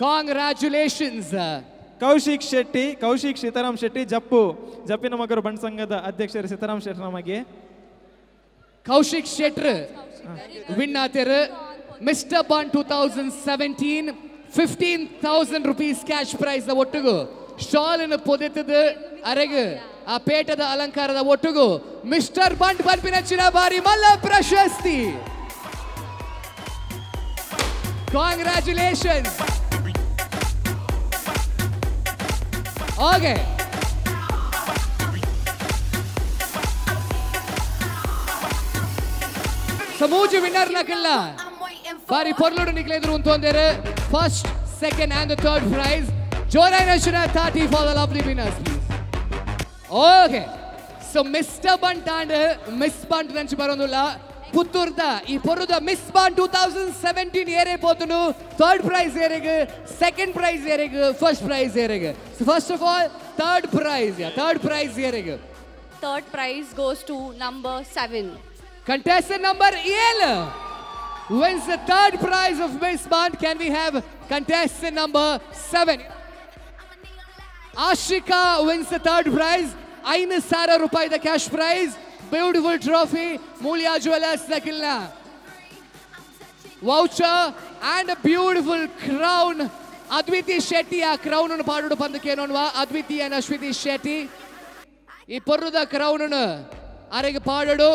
Congratulations. Kaushik Shetty, Kaushik Sitaram Shetty Jappu ಜಪ್ಪಿನ ಮಗರು ಬಂಟ್ ಸಂಘದ ಅಧ್ಯಕ್ಷರು ಸೀತಾರಾಮ್ ಶೆಟ್ಟಿ ನಮಗೆ. ಕೌಶಿಕ್ ಶೆಟ್ರ್ ವಿನ್ ಆತೇರು mister Bunt 2017 15,000 rupees cash prize ಒಟ್ಟುಗು ಶಾಲನ್ನು ಪೊದೆತದ ಅರೆಗು ಆ ಪೇಟದ ಅಲಂಕಾರದ ಒಟ್ಟುಗು ಮಿಸ್ಟರ್ ಬಂಟ್ ಪನ್ಪಿನಂಚಿನ ಬಾರಿ ಮಲ್ಲ ಪ್ರಶಸ್ತಿ. ಕಾಂಗ್ರ್ಯಾಚುಲೇಷನ್ಸ್. ಓಕೆ, ಸಮೂಜಿ ವಿನ್ನರ್ ನಕಲ್ಲ ಬಾರಿ ಪೊರ್ಲುಡು ನಿಕ್ಲೆದ್ರು ಉಂತೊಂದೇರು first, second and the third prize. ಜೋರಾಯಿನ 30 for the lovely winners please. Okay, so mister Bunt and miss Bunt ನಂಚಿ ಬರೋದಿಲ್ಲ ಪುತ್ತೂರ್ದ ಈ ಪೊರುದ ಮಿಸ್ ಬಂಟ್ 2017 ಏರೇ ಪೋತುನು ಥರ್ಡ್ ಪ್ರೈಸ್ ಏರೆಗ್, ಸೆಕೆಂಡ್ ಪ್ರೈಸ್ ಏರೆಗ್, ಫಸ್ಟ್ ಪ್ರೈಸ್ ಏರೆಗ್. So first of all third prize, third prize ಏರೆಗ್? Third prize goes to number 7. Contestant number 7 wins the third prize of Miss Bunt. Can we have contestant number 7? Ashika wins the third prize. 5,000 ರೂಪಾಯಿದ cash prize, beautiful trophy, Mulya jewellers ನಕಿಲ್ನ voucher and a beautiful crown. Adviti Shetty ಆ crown ಅನ್ನು ಪಾಡುಡು ಪಂದಕ್ಕೆ ನೋಡುವ. ಅದ್ವಿತಿ ಅಂಡ್ ಅಶ್ವಿತಿ ಶೆಟ್ಟಿ ಈ ಪೊರ್ರುದ crown ಅನ್ನು ಅರೆಗೆ ಪಾಡೋಡು.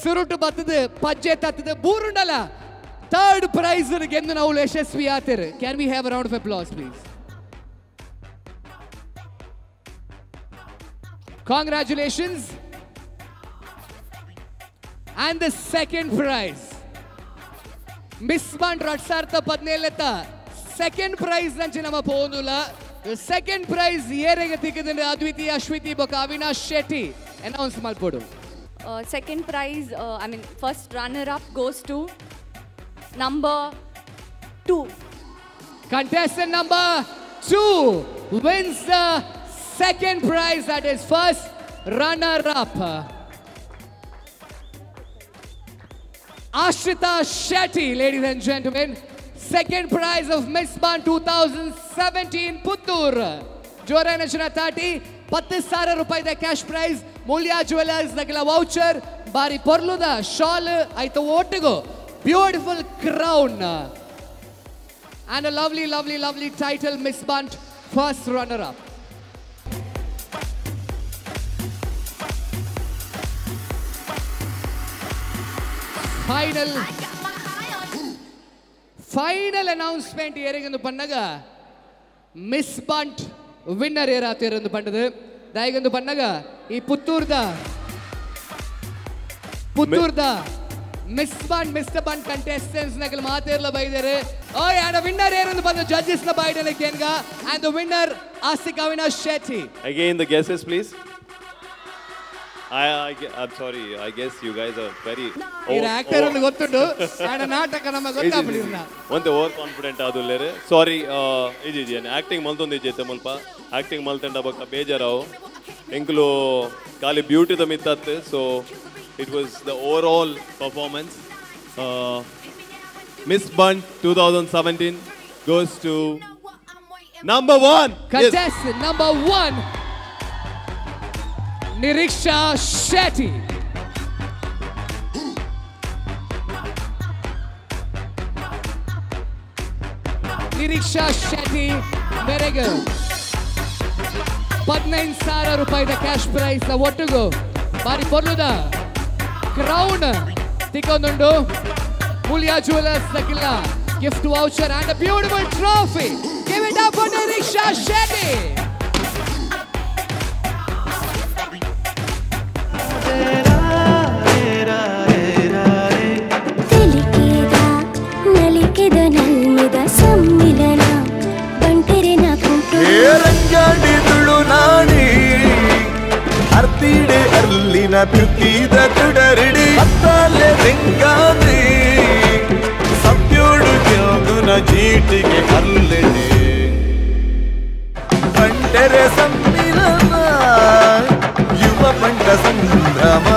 ಸುರುಟು ಬತ್ತದ ಪಜ್ಜೆ ತತ್ತದ ಬೂರುಂಡಲ third prize ಗೆದ್ದು ನಾವು ಯಶಸ್ವಿ ಆತೇರು. Can we have round of applause please? Congratulations. And the second prize, miss Bunt 2017 second prize ನಂಚಿ ನಮ್ಮ ಪೋಂದುಲ. ಸೆಕೆಂಡ್ ಪ್ರೈಸ್ ಏರೆಗೆ ತಿಕ್ಕಿದ್ರೆ ಅದ್ವಿತೀಯ ಅಶ್ವಿತಿ ಬೊಕ ಅವಿನಾಶ್ ಶೆಟ್ಟಿ ಅನೌನ್ಸ್ ಮಲ್ಪೊಡು. Second prize, I mean first runner up goes to number 2. Contestant number 2 wins the second prize, that is first runner-up. Ashrita Shetty, ladies and gentlemen, second prize of Miss Bun 2017 Puttur. ಜೋರಾನಚನ ತಾಟಿ 10,000 ರೂಪಾಯಿದ cash prize, Mulya jewellers ನಗಲ voucher, ಬಾರಿ ಪೊರ್ಲುದ ಶಾಲ್ ಆಯ್ತು ಒಟ್ಟಿಗೂ beautiful crown and a lovely lovely lovely title Miss Bunt first runner up. Final final announcement ಏರಿಗೆಂದು ಪಣ್ಣಗ miss Bunt winner ಏರಾತೇರೆಂದು ಪಂಡದು ದಾಯಿಗೆಂದು ಪಣ್ಣಗ ಈ ಪುತ್ತೂರ್ದ Miss Bunt Mister Bunt contestants Nagal ಮಾತೇರ್ಲ ಬೈದರೆ ಓ ಯಾನ ವಿನ್ನರ್ ಏರೆಂದು ಬಂದು ಜಡ್ಜಸ್ ನ ಬೈಡಲೆ ಕೇನ್ಗ and the winner Asika Avinash Shetty. Again the guesses please. I'm sorry, I guess you guys are very ಈ actor ಒಂದು ಗೊತ್ತುಂಟು ಆಡ ನಾಟಕ ನಮ್ಮ ಗೊತ್ತಾಪಡಿಲ್ಲ. ಒಂತೆ ಓವರ್ ಕಾನ್ಫಿಡೆಂಟ್ ಆದುಲ್ಲೇರೆ ಸಾರಿ. ಇಜಿ ಇಜಿ ಆಕ್ಟಿಂಗ್ ಮಲ್ತೊಂದು ಇಜ್ಜೆ ಮುಲ್ಪ ಆಕ್ಟಿಂಗ್ ಮಲ್ತಂಡ ಬೊಕ್ಕ ಬೇಜಾರಾವು ಎಂಕುಲು ಖಾಲಿ ಬ್ಯೂಟಿದ ಮಿತ್ತತ್ತು. So it was the overall performance. Miss Bunt 2017 goes to number 1. Contestant number 1 Niriksha Shetty. Niriksha Shetty ಮೇರೆಗೆ 15,000 ರೂಪಾಯಿದ ಕ್ಯಾಶ್ ಪ್ರೈಸ್ ಒಟ್ಟಿಗೂ ಬಾರಿ ಪೊರ್ಲುದ ಕ್ರೌನ್ ತಿಕ್ಕೊಂದುಂಡು. ಮೂಲ್ಯ ಜ್ಯುವೆಲರ್ಸ್ ದಕ್ಕಿಲ್ಲ gift voucher and a beautiful trophy. Give it up for Niriksha Shetty. ರಂಗಾಡಿ ತುಳುನಾಡಿ ಅರ್ತಿಡೆ ಅಲ್ಲಿನ ಪ್ರೀತಿದ ತುಡರಿಡಿ ಅತ್ತಲೆ ರೆಂಗಾದಿ ಸತ್ಯೋಡು ಕ್ಯೋಗುನ ಜೀಟಿಗೆ ಅಲ್ಲಿಡಿ ಬಂಟರೆ ಸಮ್ಮಿಲನ ಯುವ ಬಂಟ ಸಂಭ್ರಮ.